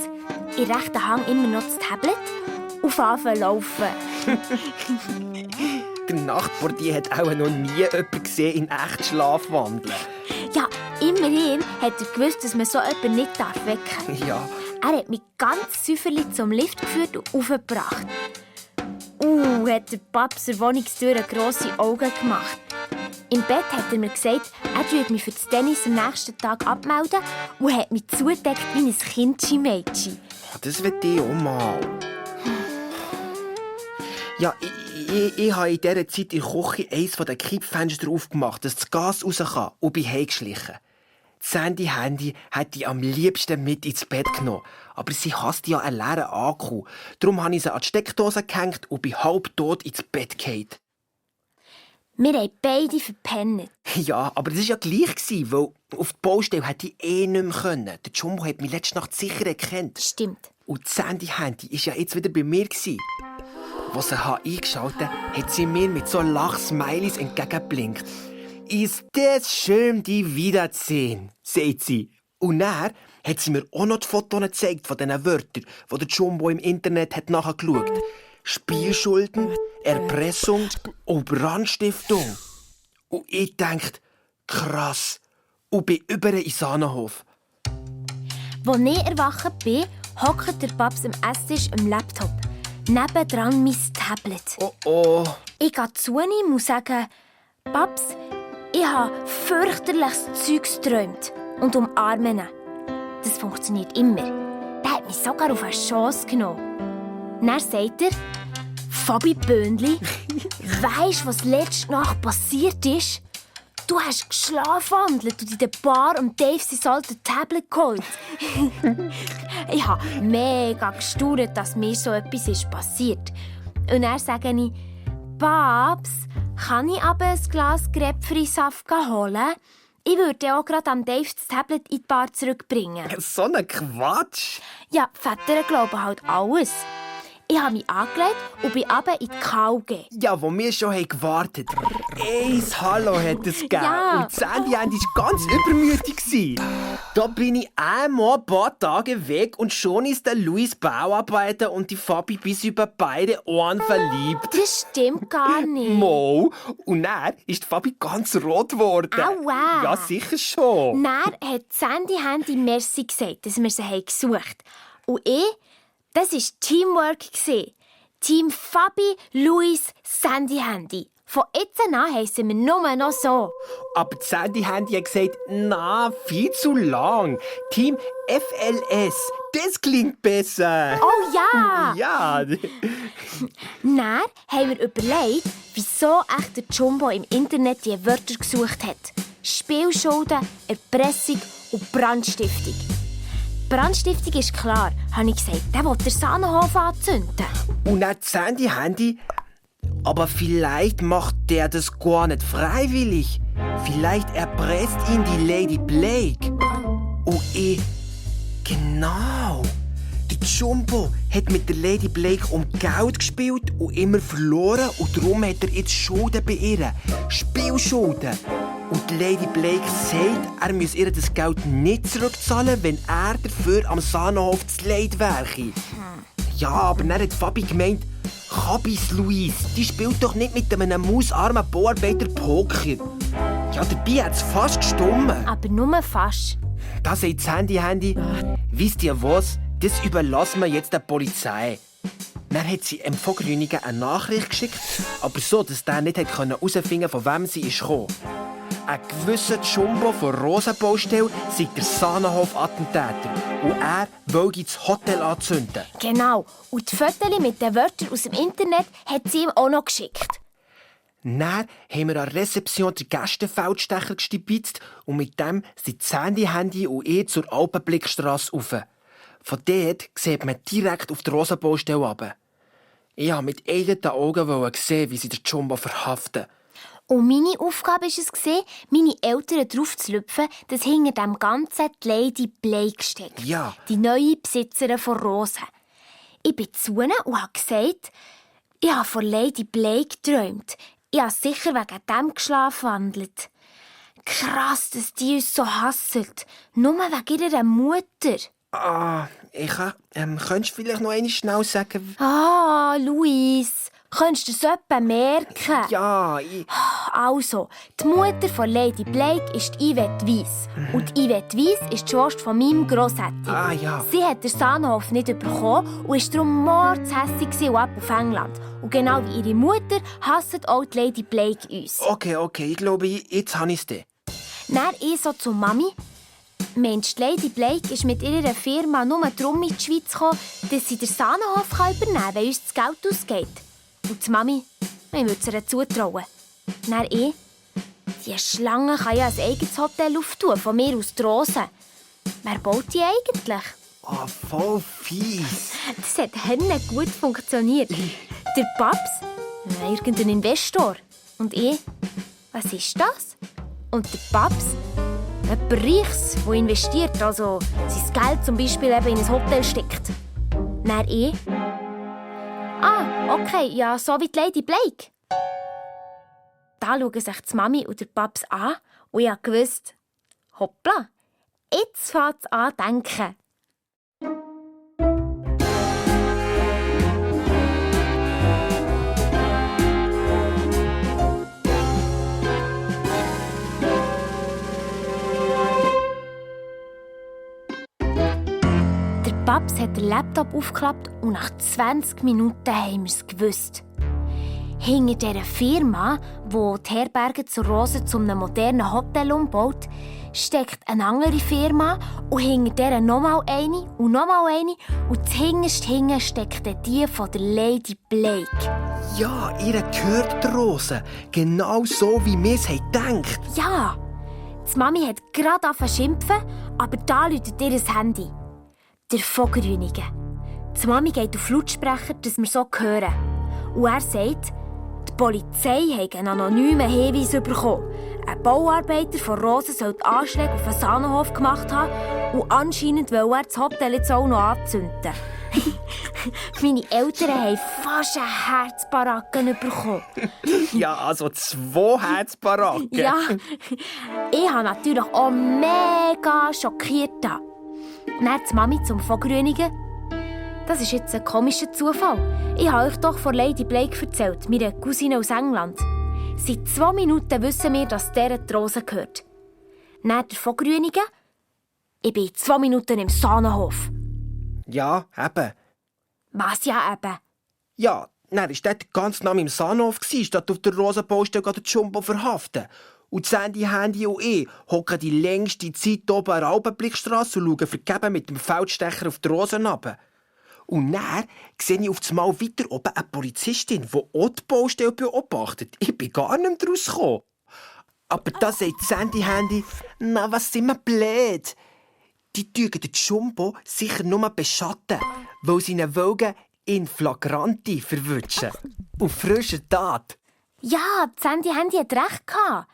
in rechten Hand immer noch das Tablet und anfange zu laufen. Der Nachtportier hat auch noch nie jemanden gesehen in echt Schlafwandeln. Ja, immerhin hat er gewusst, dass man so jemanden nicht wecken darf. Ja. Er hat mich ganz säuferlich zum Lift geführt und aufgebracht. Hat der Paps der Wohnungstür grosse Augen gemacht. Im Bett hat er mir gesagt, er würde mich für das Tennis am nächsten Tag abmelden und hat mich zugedeckt wie ein Kindchen-Mädchen. Das will ich auch mal. Ja, ich habe in dieser Zeit in der Küche eines der Kippfenster aufgemacht, dass das Gas raus kann, und bin heimgeschlichen. Sandy Handy hätte ich am liebsten mit ins Bett genommen. Aber sie hasst ja einen leeren Akku. Darum habe ich sie an die Steckdose gehängt und bin halbtot ins Bett gefallen. Wir haben beide verpennt. Ja, aber das war ja gleich, weil auf die Baustelle hätte ich nicht mehr können. Der Jumbo hat mich letzte Nacht sicher erkannt. Stimmt. Und die Sandy Handy war ja jetzt wieder bei mir. Als sie eingeschaltet hat, hat sie mir mit so Lachsmileys entgegengeblinkt. «Ist das schön, dich wiederzusehen», sagt sie. Und dann hat sie mir auch noch die Fotos gezeigt von diesen Wörtern, die der Jumbo im Internet hat nachgeschaut hat. Spielschulden, Erpressung und Brandstiftung. Und ich dachte, krass, und bin über in Sahnenhof. Als ich erwacht bin, hockt der Paps am Esstisch am Laptop. Nebendran mein Tablet. Oh. Ich gehe zu ihm und sage, Paps, ich habe fürchterliches Zeugs geträumt und umarme ihn. Das funktioniert immer. Der hat mich sogar auf eine Chance genommen. Dann sagt er, Fabi Böhnli, weisst du, was letzte Nacht passiert ist? Du hast geschlafwandelt und in der Bar und Dave sein altes Tablet geholt. Ich habe mega gestaunt, dass mir so etwas ist passiert. Und dann sage ich, Babs, kann ich aber ein Glas Grapefruitsaft holen? Ich würde auch gerade am Dave das Tablet in die Bar zurückbringen. So ein Quatsch! Ja, Väter glauben halt alles. Ich habe mich angelegt und bin runter in die KG. Ja, wo wir schon gewartet haben. Eins Hallo hat es gegeben. Ja. Und Sandy war ganz übermütig. Da bin ich einmal ein paar Tage weg und schon ist der Luis Bauarbeiter und die Fabi bis über beide Ohren verliebt. Das stimmt gar nicht. Mo. Und dann ist die Fabi ganz rot geworden. Aua. Ja, sicher schon. Dann hat Sandy Handy Merci gesagt, dass wir sie gesucht haben. Und ich, das war Teamwork. Team Fabi, Luis, Sandy Handy. Von jetzt an heissen wir nur noch so. Aber die Sandy Handy hat gesagt, na, viel zu lang. Team FLS, das klingt besser. Oh ja! Ja. Dann haben wir überlegt, wieso echt der Jumbo im Internet die Wörter gesucht hat. Spielschulden, Erpressung und Brandstiftung. Brandstiftung ist klar, habe ich gesagt. Der will den Sahnenhof anzünden. Und dann die Sandy Handy. Aber vielleicht macht der das gar nicht freiwillig. Vielleicht erpresst ihn die Lady Blake. Und genau. Der Jumbo hat mit der Lady Blake um Geld gespielt und immer verloren. Und darum hat er jetzt Schulden bei ihr. Spielschulden. Und die Lady Blake sagt, er müsse ihr das Geld nicht zurückzahlen, wenn er dafür am Sahnenhof zu Leid wäre. Ja, aber dann hat Fabi gemeint, Kabis Luis, die spielt doch nicht mit einem mausarmen Bauarbeiter Poker. Ja, dabei hat es fast gestummen. Aber nur fast. Da sagt das Handy, wisst ihr was, das überlassen wir jetzt der Polizei. Dann hat sie dem Vogrünigen eine Nachricht geschickt, aber so, dass der nicht herausfinden konnte, von wem sie kam. Ein gewisser Jumbo von Rosenbaustelle sei der Sahnenhof-Attentäter und er wollte das Hotel anzünden. Genau. Und die Fotos mit den Wörtern aus dem Internet hat sie ihm auch noch geschickt. Dann haben wir an der Rezeption den Gästenfeldstecher gestibitzt und mit dem sind das Handy und ich zur Alpenblickstrasse rauf. Von dort sieht man direkt auf die Rosenbaustelle runter. Ich wollte mit eigenen Augen sehen, wie sie den Jumbo verhaften. Und meine Aufgabe war es, meine Eltern darauf zu lüpfen, dass hinter dem Ganzen die Lady Blake steckt. Ja. Die neue Besitzerin von Rosen. Ich bin zu ihnen und habe gesagt, ich habe von Lady Blake geträumt. Ich habe sicher wegen dem geschlafwandelt. Krass, dass die uns so hasselt. Nur wegen ihrer Mutter. Könntest du vielleicht noch einmal schnell sagen? Ah, Luis, könntest du das etwa merken? Ja, Also, die Mutter von Lady Blake ist Yvette Weiss. Und Yvette Weiss ist die Schwester von meinem Grossetti. Ja. Sie hat den Sahnenhof nicht bekommen und war darum mordshässig und ab auf England. Und genau wie ihre Mutter hasst auch die Lady Blake uns. Okay, ich glaube, jetzt habe ich es. Dann ich so zu Mami. Mensch, Lady Blake ist mit ihrer Firma nur darum in die Schweiz gekommen, dass sie den Sahnenhof übernehmen kann, wenn uns das Geld ausgeht. Und die Mami, ich würde es ihr zutrauen. Dann ich, Die Schlange kann ja ein eigenes Hotel auftun, von mir aus die Rosen. Wer baut die eigentlich? Oh, voll fies. Das hat gut funktioniert. Der Paps, irgendein Investor. Und ich, was ist das? Und der Paps, ein Reichs, der investiert, also sein Geld zum Beispiel eben in ein Hotel steckt. Dann ich, okay, ja, so wie die Lady Blake. Da schauen sich die Mami und der Paps an und ich wusste, hoppla, jetzt fängt es an zu denken. Der Paps hat den Laptop aufgeklappt und nach 20 Minuten haben wir es gewusst. Hinter dieser Firma, die die Herberge zur Rose zu einem modernen Hotel umbaut, steckt eine andere Firma und hinter dieser nochmal eine und nochmal eine und zuhinterst hinten steckt die von der Lady Blake. Ja, ihr gehört die Rose. Genau so, wie wir es gedacht. Ja, die Mami hat gerade angefangen zu schimpfen, aber da läutet ihr das Handy. Der Vogelrühnige. Die Mami geht auf Lautsprecher, dass wir so hören. Und er sagt, die Polizei hat einen anonymen Hinweis bekommen. Ein Bauarbeiter von Rosen soll die Anschläge auf den Sahnenhof gemacht haben und anscheinend will er das Hotel jetzt auch noch anzünden. Meine Eltern haben fast eine Herzbaracke bekommen. Ja, also 2 Herzbaracken. Ja, ich war natürlich auch mega schockiert. Dann die Mami zum Vogelrünigen. Das ist jetzt ein komischer Zufall. Ich habe euch doch von Lady Blake erzählt, meiner Cousine aus England. Seit 2 Minuten wissen wir, dass der die Rose gehört. Dann der Vogelrühnige. Ich bin 2 Minuten im Sahnenhof. Ja, eben. Was ja eben? Ja, dann war dort ganz nah im Sahnhof, statt auf der Rosenbaustelle den Jumbo verhaften. Und Sandy, Handy und ich hocken die längste Zeit oben an der Alpenblickstrasse und schauen vergeben mit dem Feldstecher auf die Rosen runter. Und dann sehe ich auf einmal weiter oben eine Polizistin, die auch die Baustelle beobachtet. Ich bin gar nicht mehr rausgekommen. Aber da sagt Sandy, Handy, na, was sind wir blöd? Die tügen den Jumbo sicher nur beschatten, weil sie ihn wollen in Flagranti verwutschen. Auf frischer Tat. Ja, die Sandy Handy hat recht gehabt.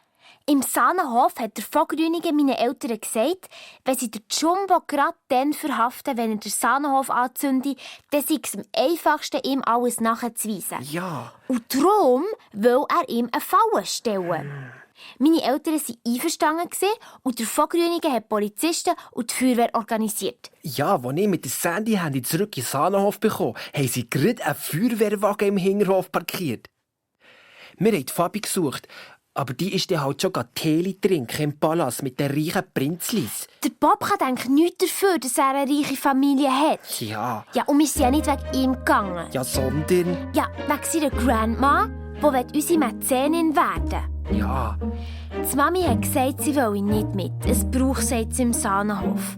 Im Sahnenhof hat der Vogelrühnige meinen Eltern gesagt, wenn sie den Jumbo gerade dann verhaften, wenn er den Sahnenhof anzündet, dann sei es am einfachsten, ihm alles nachzuweisen. Ja. Und darum will er ihm eine Falle stellen. Meine Eltern waren einverstanden und der Vogelrühnige hat Polizisten und die Feuerwehr organisiert. Ja, als ich mit der Sandy Handy zurück in den Sahnenhof bekam, haben sie gerade einen Feuerwehrwagen im Hinterhof parkiert. Wir haben die Fabi gesucht, aber die ist dann halt schon Tee trinken im Palast mit den reichen Prinzlis. Der Bob kann eigentlich nichts dafür, dass er eine reiche Familie hat. Ja. Ja, und wir sind ja nicht wegen ihm gegangen. Ja, sondern... Ja, wegen seiner Grandma, die unsere Mäzenin werden. Ja. Die Mami hat gesagt, sie wolle nicht mit. Es braucht sie jetzt im Sahnenhof.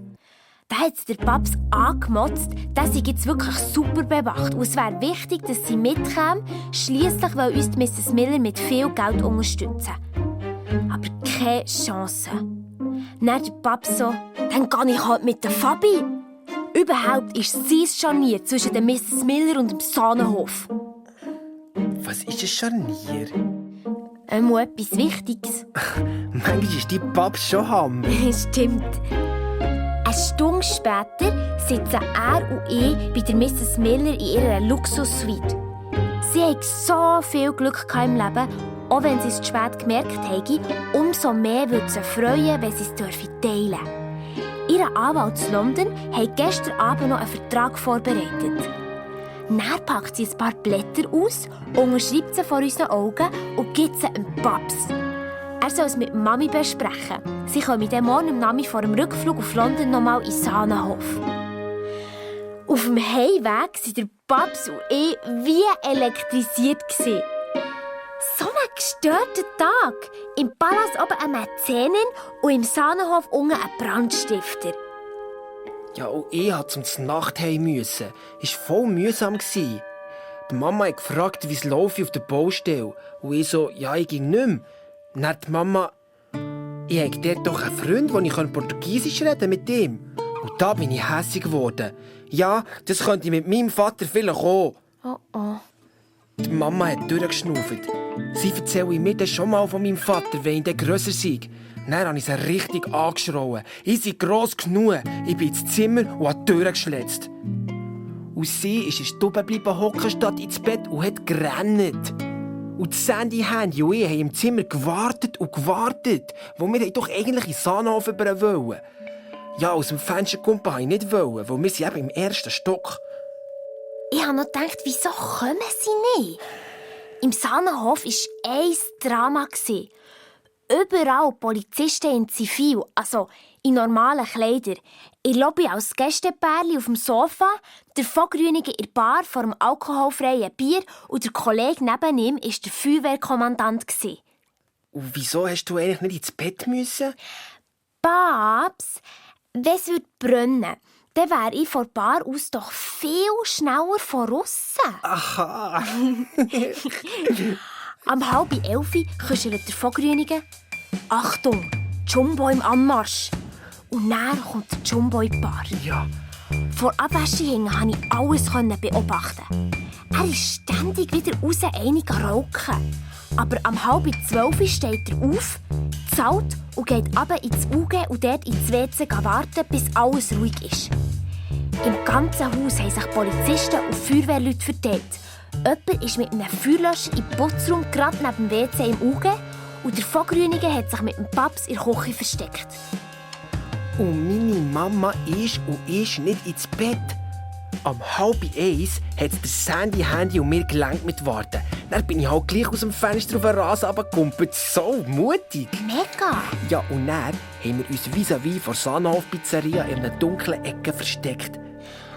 Da hat der Paps angemotzt, dass sie jetzt wirklich super bewacht. Und es wäre wichtig, dass sie mitkäme. Schliesslich will uns Mrs. Miller mit viel Geld unterstützen. Aber keine Chance. Dann der Paps so, dann gehe ich halt mit der Fabi. Überhaupt ist sie es Scharnier zwischen der Mrs. Miller und dem Sahnenhof. Was ist ein Scharnier? Etwas Wichtiges. Manchmal ist die Paps schon Hammer. Stimmt. Eine Stunde später sitzen er und ich bei der Mrs. Miller in ihrer Luxussuite. Sie haben so viel Glück im Leben, auch wenn sie es zu spät gemerkt haben. Umso mehr würde sie freuen, wenn sie es teilen dürfen. Ihr Anwalt in London hat gestern Abend noch einen Vertrag vorbereitet. Dann packt sie ein paar Blätter aus, unterschreibt sie vor unseren Augen und gibt sie dem Paps. Er soll es mit Mami besprechen. Sie kommen dann morgen am Nachmittag vor dem Rückflug auf London nochmal in Sahnenhof. Auf dem Heimweg waren der Paps und ich wie elektrisiert. So ein gestörter Tag. Im Palast oben eine Mäzenin und im Sahnenhof unten ein Brandstifter. Ja, und ich musste zum Nachtheim. Es war voll mühsam. Die Mama hat gefragt, wie es läuft auf der Baustelle. Und ich so, ja, ich ging nicht mehr. Dann hat die Mama, Ich habe dort doch einen Freund, mit dem ich Portugiesisch reden mit ihm. Und da bin ich hässig geworden. Ja, das könnte mit meinem Vater vielleicht auch. Oh oh. Die Mama hat durchgeschnauft. Sie erzähle mir dann schon mal von meinem Vater, wenn ich dann grösser sei. Dann habe ich sie richtig angeschrien. Ich sei gross genug. Ich bin ins Zimmer und habe die Tür geschletzt. Und sie ist in der Stube geblieben hocken statt ins Bett und hat gerannt. Und Sandy, Handy und ich haben im Zimmer gewartet und gewartet, wo wir doch eigentlich in den Sahnhof über wollen. Ja, aus dem Fenster kommen wollte ich nicht, weil wir sind eben im ersten Stock. Ich habe noch gedacht, wieso kommen sie nicht? Im Sahnenhof war ein Drama. Überall Polizisten in Zivil, also in normalen Kleidern. In der Lobby als Gästepärchen auf dem Sofa, der Vogrünige in der Bar vor dem alkoholfreien Bier und der Kollege neben ihm war der Feuerwehrkommandant. Und wieso hast du eigentlich nicht ins Bett müssen? Babs, wenn es brennen, dann wäre ich von der Bar aus doch viel schneller voraus. Aha! Am 10:30 kuschelt der Vogrünige. Achtung, Jumbo im Anmarsch. Und dann kommt der Jumbo in die Bar. Ja. Vor Abwäsche hingen konnte ich alles beobachten. Er ist ständig wieder raus einig am Rauchen. Aber am 11:30 steht er auf, zahlt und geht runter ins UG und dort ins WC warten, bis alles ruhig ist. Im ganzen Haus haben sich Polizisten und Feuerwehrleute verteilt. Jemand ist mit einem Feuerlöscher im Putzraum gerade neben dem WC im UG und der Vogrünige hat sich mit dem Paps in der Küche versteckt. Und meine Mama ist nicht ins Bett. Am 12:30 hat der Sandy, Handy und mir gelangt mit Warten. Dann bin ich halt gleich aus dem Fenster auf den Rasen runtergekumpelt. So mutig. Mega! Ja, und dann haben wir uns vis-à-vis vor Sahnhof Pizzeria in einer dunklen Ecke versteckt.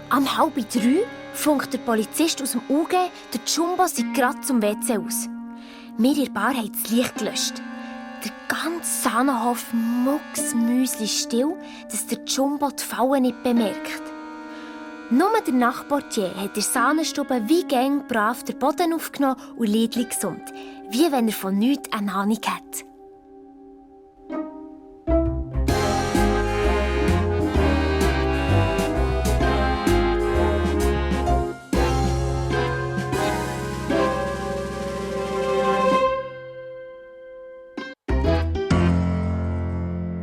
Am 2:30 funkt der Polizist aus dem UG, der Jumbo sei gerade zum WC aus. Wir in der Bar haben das Licht gelöscht. Der ganze Sahnenhof mucksmüsli still, dass der Jumbo die Falle nicht bemerkt. Nur der Nachtportier hat in der Sahnenstube wie gäng brav den Boden aufgenommen und Liedli gesummt, wie wenn er von nichts eine Ahnung hat.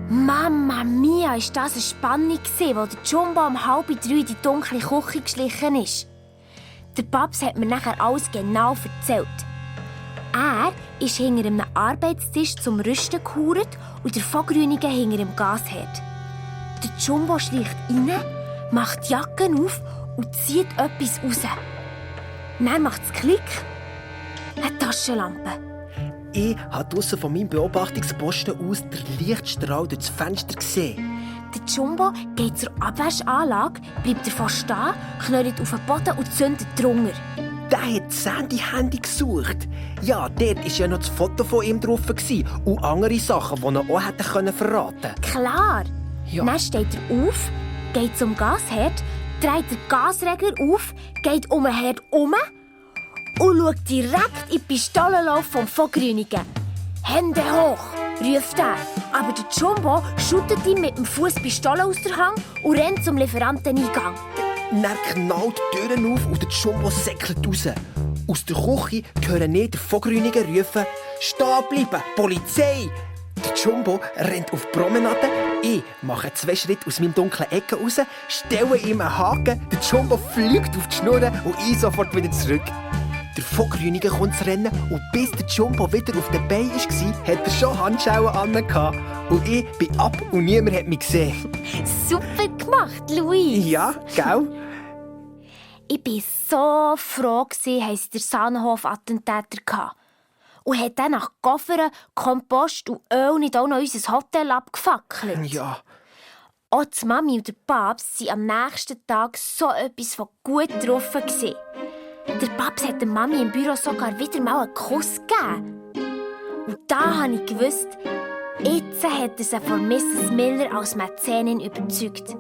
Mamma mia, war das eine Spannung, wo der Jumbo um 2:30 in die dunkle Küche geschlichen ist. Der Paps hat mir nachher alles genau erzählt. Er ist hinter einem Arbeitstisch zum Rüsten gehauert und der Vogrünige hinter dem Gasherd. Der Jumbo schleicht rein, macht die Jacke auf und zieht etwas raus. Dann macht es Klick. Eine Taschenlampe. Ich habe draussen von meinem Beobachtungsposten aus den Lichtstrahl durch das Fenster gesehen. Der Jumbo geht zur Abwaschanlage, bleibt davon stehen, knallt auf den Boden und zündet drunter. Der hat Sandy Handy gesucht. Ja, dort war ja noch das Foto von ihm drauf und andere Sachen, die er auch hätte verraten können. Klar! Ja. Dann steht er auf, geht zum Gasherd, dreht den Gasregler auf, geht um den Herd um und schaut direkt in den Pistolenlauf vom Vogrünigen. «Hände hoch!» ruft er. Aber der Jumbo schüttet ihm mit dem Fuß Pistole aus der Hand und rennt zum Lieferanteneingang. Dann knallt die Türen auf und der Jumbo säckelt raus. Aus der Küche hören wir den Vogrünige rufen: «Stehen bleiben! Polizei!» Der Jumbo rennt auf die Promenade. Ich mache 2 Schritte aus meinem dunklen Ecke raus, stelle ihm einen Haken, der Jumbo fliegt auf die Schnur und ich sofort wieder zurück. Der Vogrünige kommt zu rennen und bis der Jumbo wieder auf den Beinen war, hat er schon Handschuhe an. Und ich bin ab und niemand hat mich gesehen. Super gemacht, Louis! Ja, gell? Ich war so froh, haben sie den Sahnenhof-Attentäter gehabt. Und hat dann nach Koffern, Kompost und Öl nicht auch noch unser Hotel abgefackelt. Ja. Auch die Mami und der Papst waren am nächsten Tag so etwas von gut getroffen. Der Papst hat der Mami im Büro sogar wieder mal einen Kuss gegeben. Und da habe ich gewusst, jetzt hat er sie von Mrs. Miller als Mäzenin überzeugt.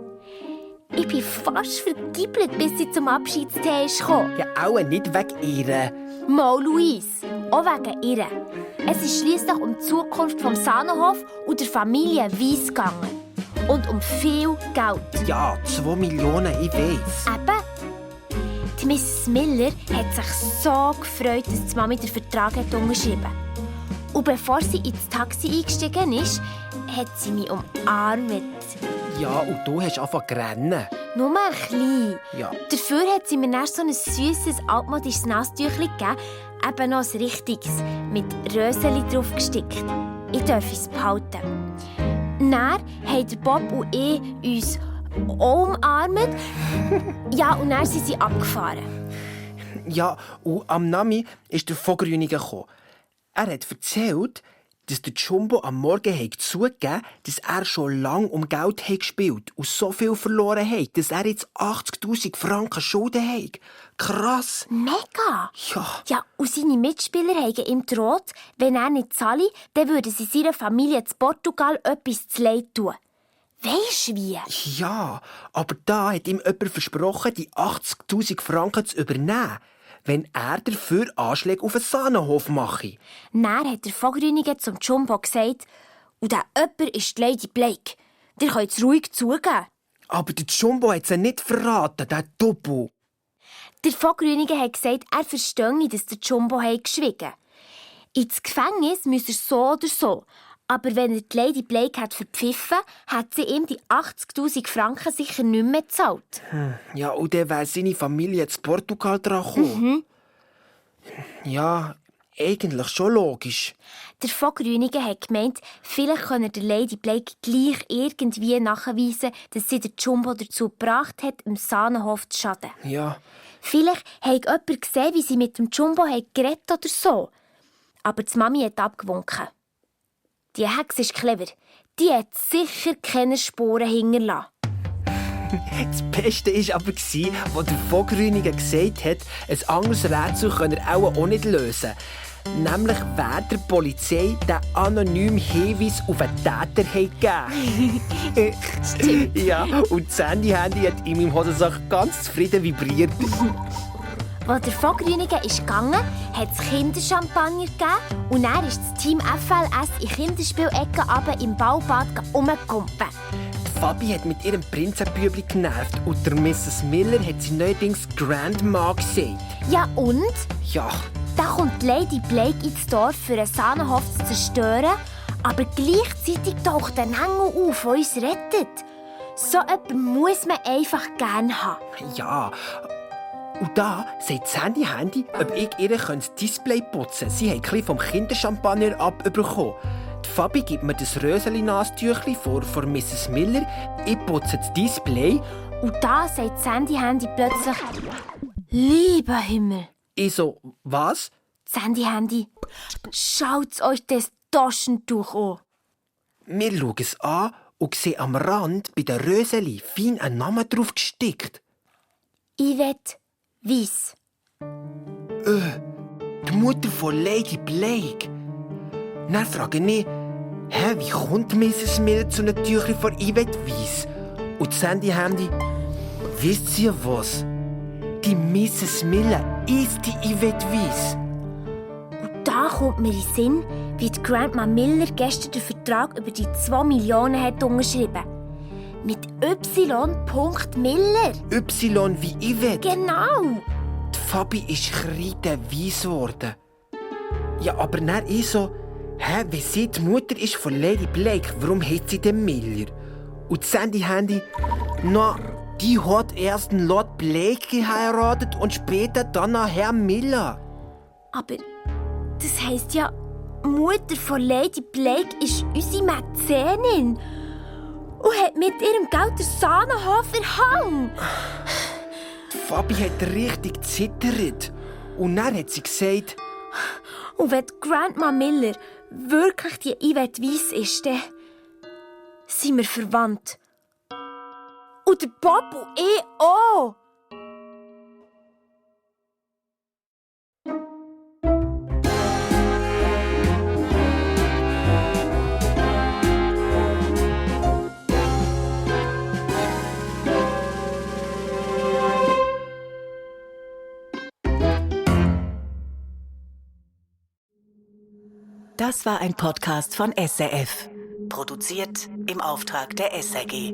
Ich bin fast vergiebelt, bis sie zum Abschiedstee kam. Ja, auch nicht wegen ihr. Mal, Louise, auch wegen ihr. Es ist schliesslich um die Zukunft vom Sahnenhof und der Familie Weiss gegangen. Und um viel Geld. Ja, 2 Millionen, ich weiss. Eben. Die Mrs. Miller hat sich so gefreut, dass die Mami den Vertrag hat unterschrieben hat. Und bevor sie ins Taxi eingestiegen ist, hat sie mich umarmt. Ja, und du hast angefangen zu rennen. Nur ein klein. Ja. Dafür hat sie mir dann so ein süßes, altmodisches Nasstüchlein gegeben, eben noch ein richtiges, mit Röseli drauf gestickt. Ich darf es behalten. Dann haben der Bob und ich uns auch umarmt. Ja, und dann sind sie abgefahren. Ja, und am Nami ist der Vogrüniger gekommen. Er hat erzählt, dass der Jumbo am Morgen zugegeben hat, dass er schon lange um Geld gespielt und so viel verloren hat, dass er jetzt 80'000 Franken Schulden hat. Krass! Mega! Ja. Ja, und seine Mitspieler haben ihm gedroht, wenn er nicht zahle, dann würden sie seiner Familie in Portugal etwas zu leid tun. Weisst du wie? Ja, aber da hat ihm jemand versprochen, die 80'000 Franken zu übernehmen, wenn er dafür Anschläge auf den Sahnenhof mache. Dann hat der Vogrüniger zum Jumbo gesagt, und der jemand ist die Lady Blake. Ihr könnt es ruhig zugeben. Aber der Jumbo hat sie nicht verraten, der Topo. Der Vogrüniger hat gesagt, er verstehe, dass der Jumbo geschwiegen hat. Ins Gefängnis müsse er so oder so. Aber wenn er die Lady Blake hat verpfiffen, hat sie ihm die 80'000 Franken sicher nicht mehr gezahlt. Ja, und dann wäre seine Familie zu Portugal dran gekommen. Ja, eigentlich schon logisch. Der Vogrüniger hat gemeint, vielleicht könne der Lady Blake gleich irgendwie nachweisen, dass sie den Jumbo dazu gebracht hat, im Sahnenhof zu schaden. Ja. Vielleicht hat jemand gesehen, wie sie mit dem Jumbo geredet oder so. Aber die Mami hat abgewunken. Die Hexe ist clever. Die hat sicher keine Spuren hinterlassen. Das Beste war aber, als der Vogrüniger gesagt hat, ein anderes Rätsel könne er auch nicht lösen. Nämlich, wer der Polizei den anonymen Hinweis auf einen Täter gegeben hat. Stimmt. Ja, und das Handy hat in meinem Hosensack ganz zufrieden vibriert. Als der Vogrüniger ist gegangen, hat es Kinderchampagner gegeben und dann ist das Team FLS in Kinderspielecke runter im Baubad rumgekumpen. Fabi hat mit ihrem Prinzenbübli genervt und der Mrs. Miller hat sie neuerdings Grandma gesagt. Ja und? Ja. Da kommt Lady Blake ins Dorf, für einen Sahnenhof zu zerstören, aber gleichzeitig taucht ein Engel auf, der uns rettet. So etwas muss man einfach gerne haben. Ja. Und da sagt das Handy, ob ich ihr das Display putzen könnte. Sie hat ein bisschen vom Kinderchampagner abbekommen. Die Fabi gibt mir das Röseli-Nasstüchli von Mrs. Miller. Ich putze das Display. Und da sagt das Handy plötzlich: «Lieber Himmel!» Ich so, was? Das Handy, schaut euch das Taschentuch an. Wir schauen es an und sehen am Rand bei den Röseli fein einen Namen drauf gestickt. Yvette Weiss. Die Mutter von Lady Blake. Dann frage ich, wie kommt Mrs. Miller zu einem Tüchlein von Yvette Weiss? Und das Handy, wisst ihr was? Die Mrs. Miller ist die Yvette Weiss. Und da kommt mir in den Sinn, wie die Grandma Miller gestern den Vertrag über die 2 Millionen hat unterschrieben. Mit Y. Miller. Y wie Yvette. Genau. Die Fabi ist kreideweiss geworden. Ja, aber dann ich so, wenn sie die Mutter ist von Lady Blake, warum hat sie den Miller? Und das Handy, na, die hat erst einen Lord Blake geheiratet und später dann einen Herrn Miller. Aber das heisst ja, die Mutter von Lady Blake ist unsere Mäzenin und hat mit ihrem Geld den Sahnenhof erhangen. Die Fabi hat richtig gezittert. Und dann hat sie gesagt, und wenn die Grandma Miller wirklich die Yvette Weiss ist, dann sind wir verwandt. Und der Bob und ich auch. Das war ein Podcast von SRF. Produziert im Auftrag der SRG.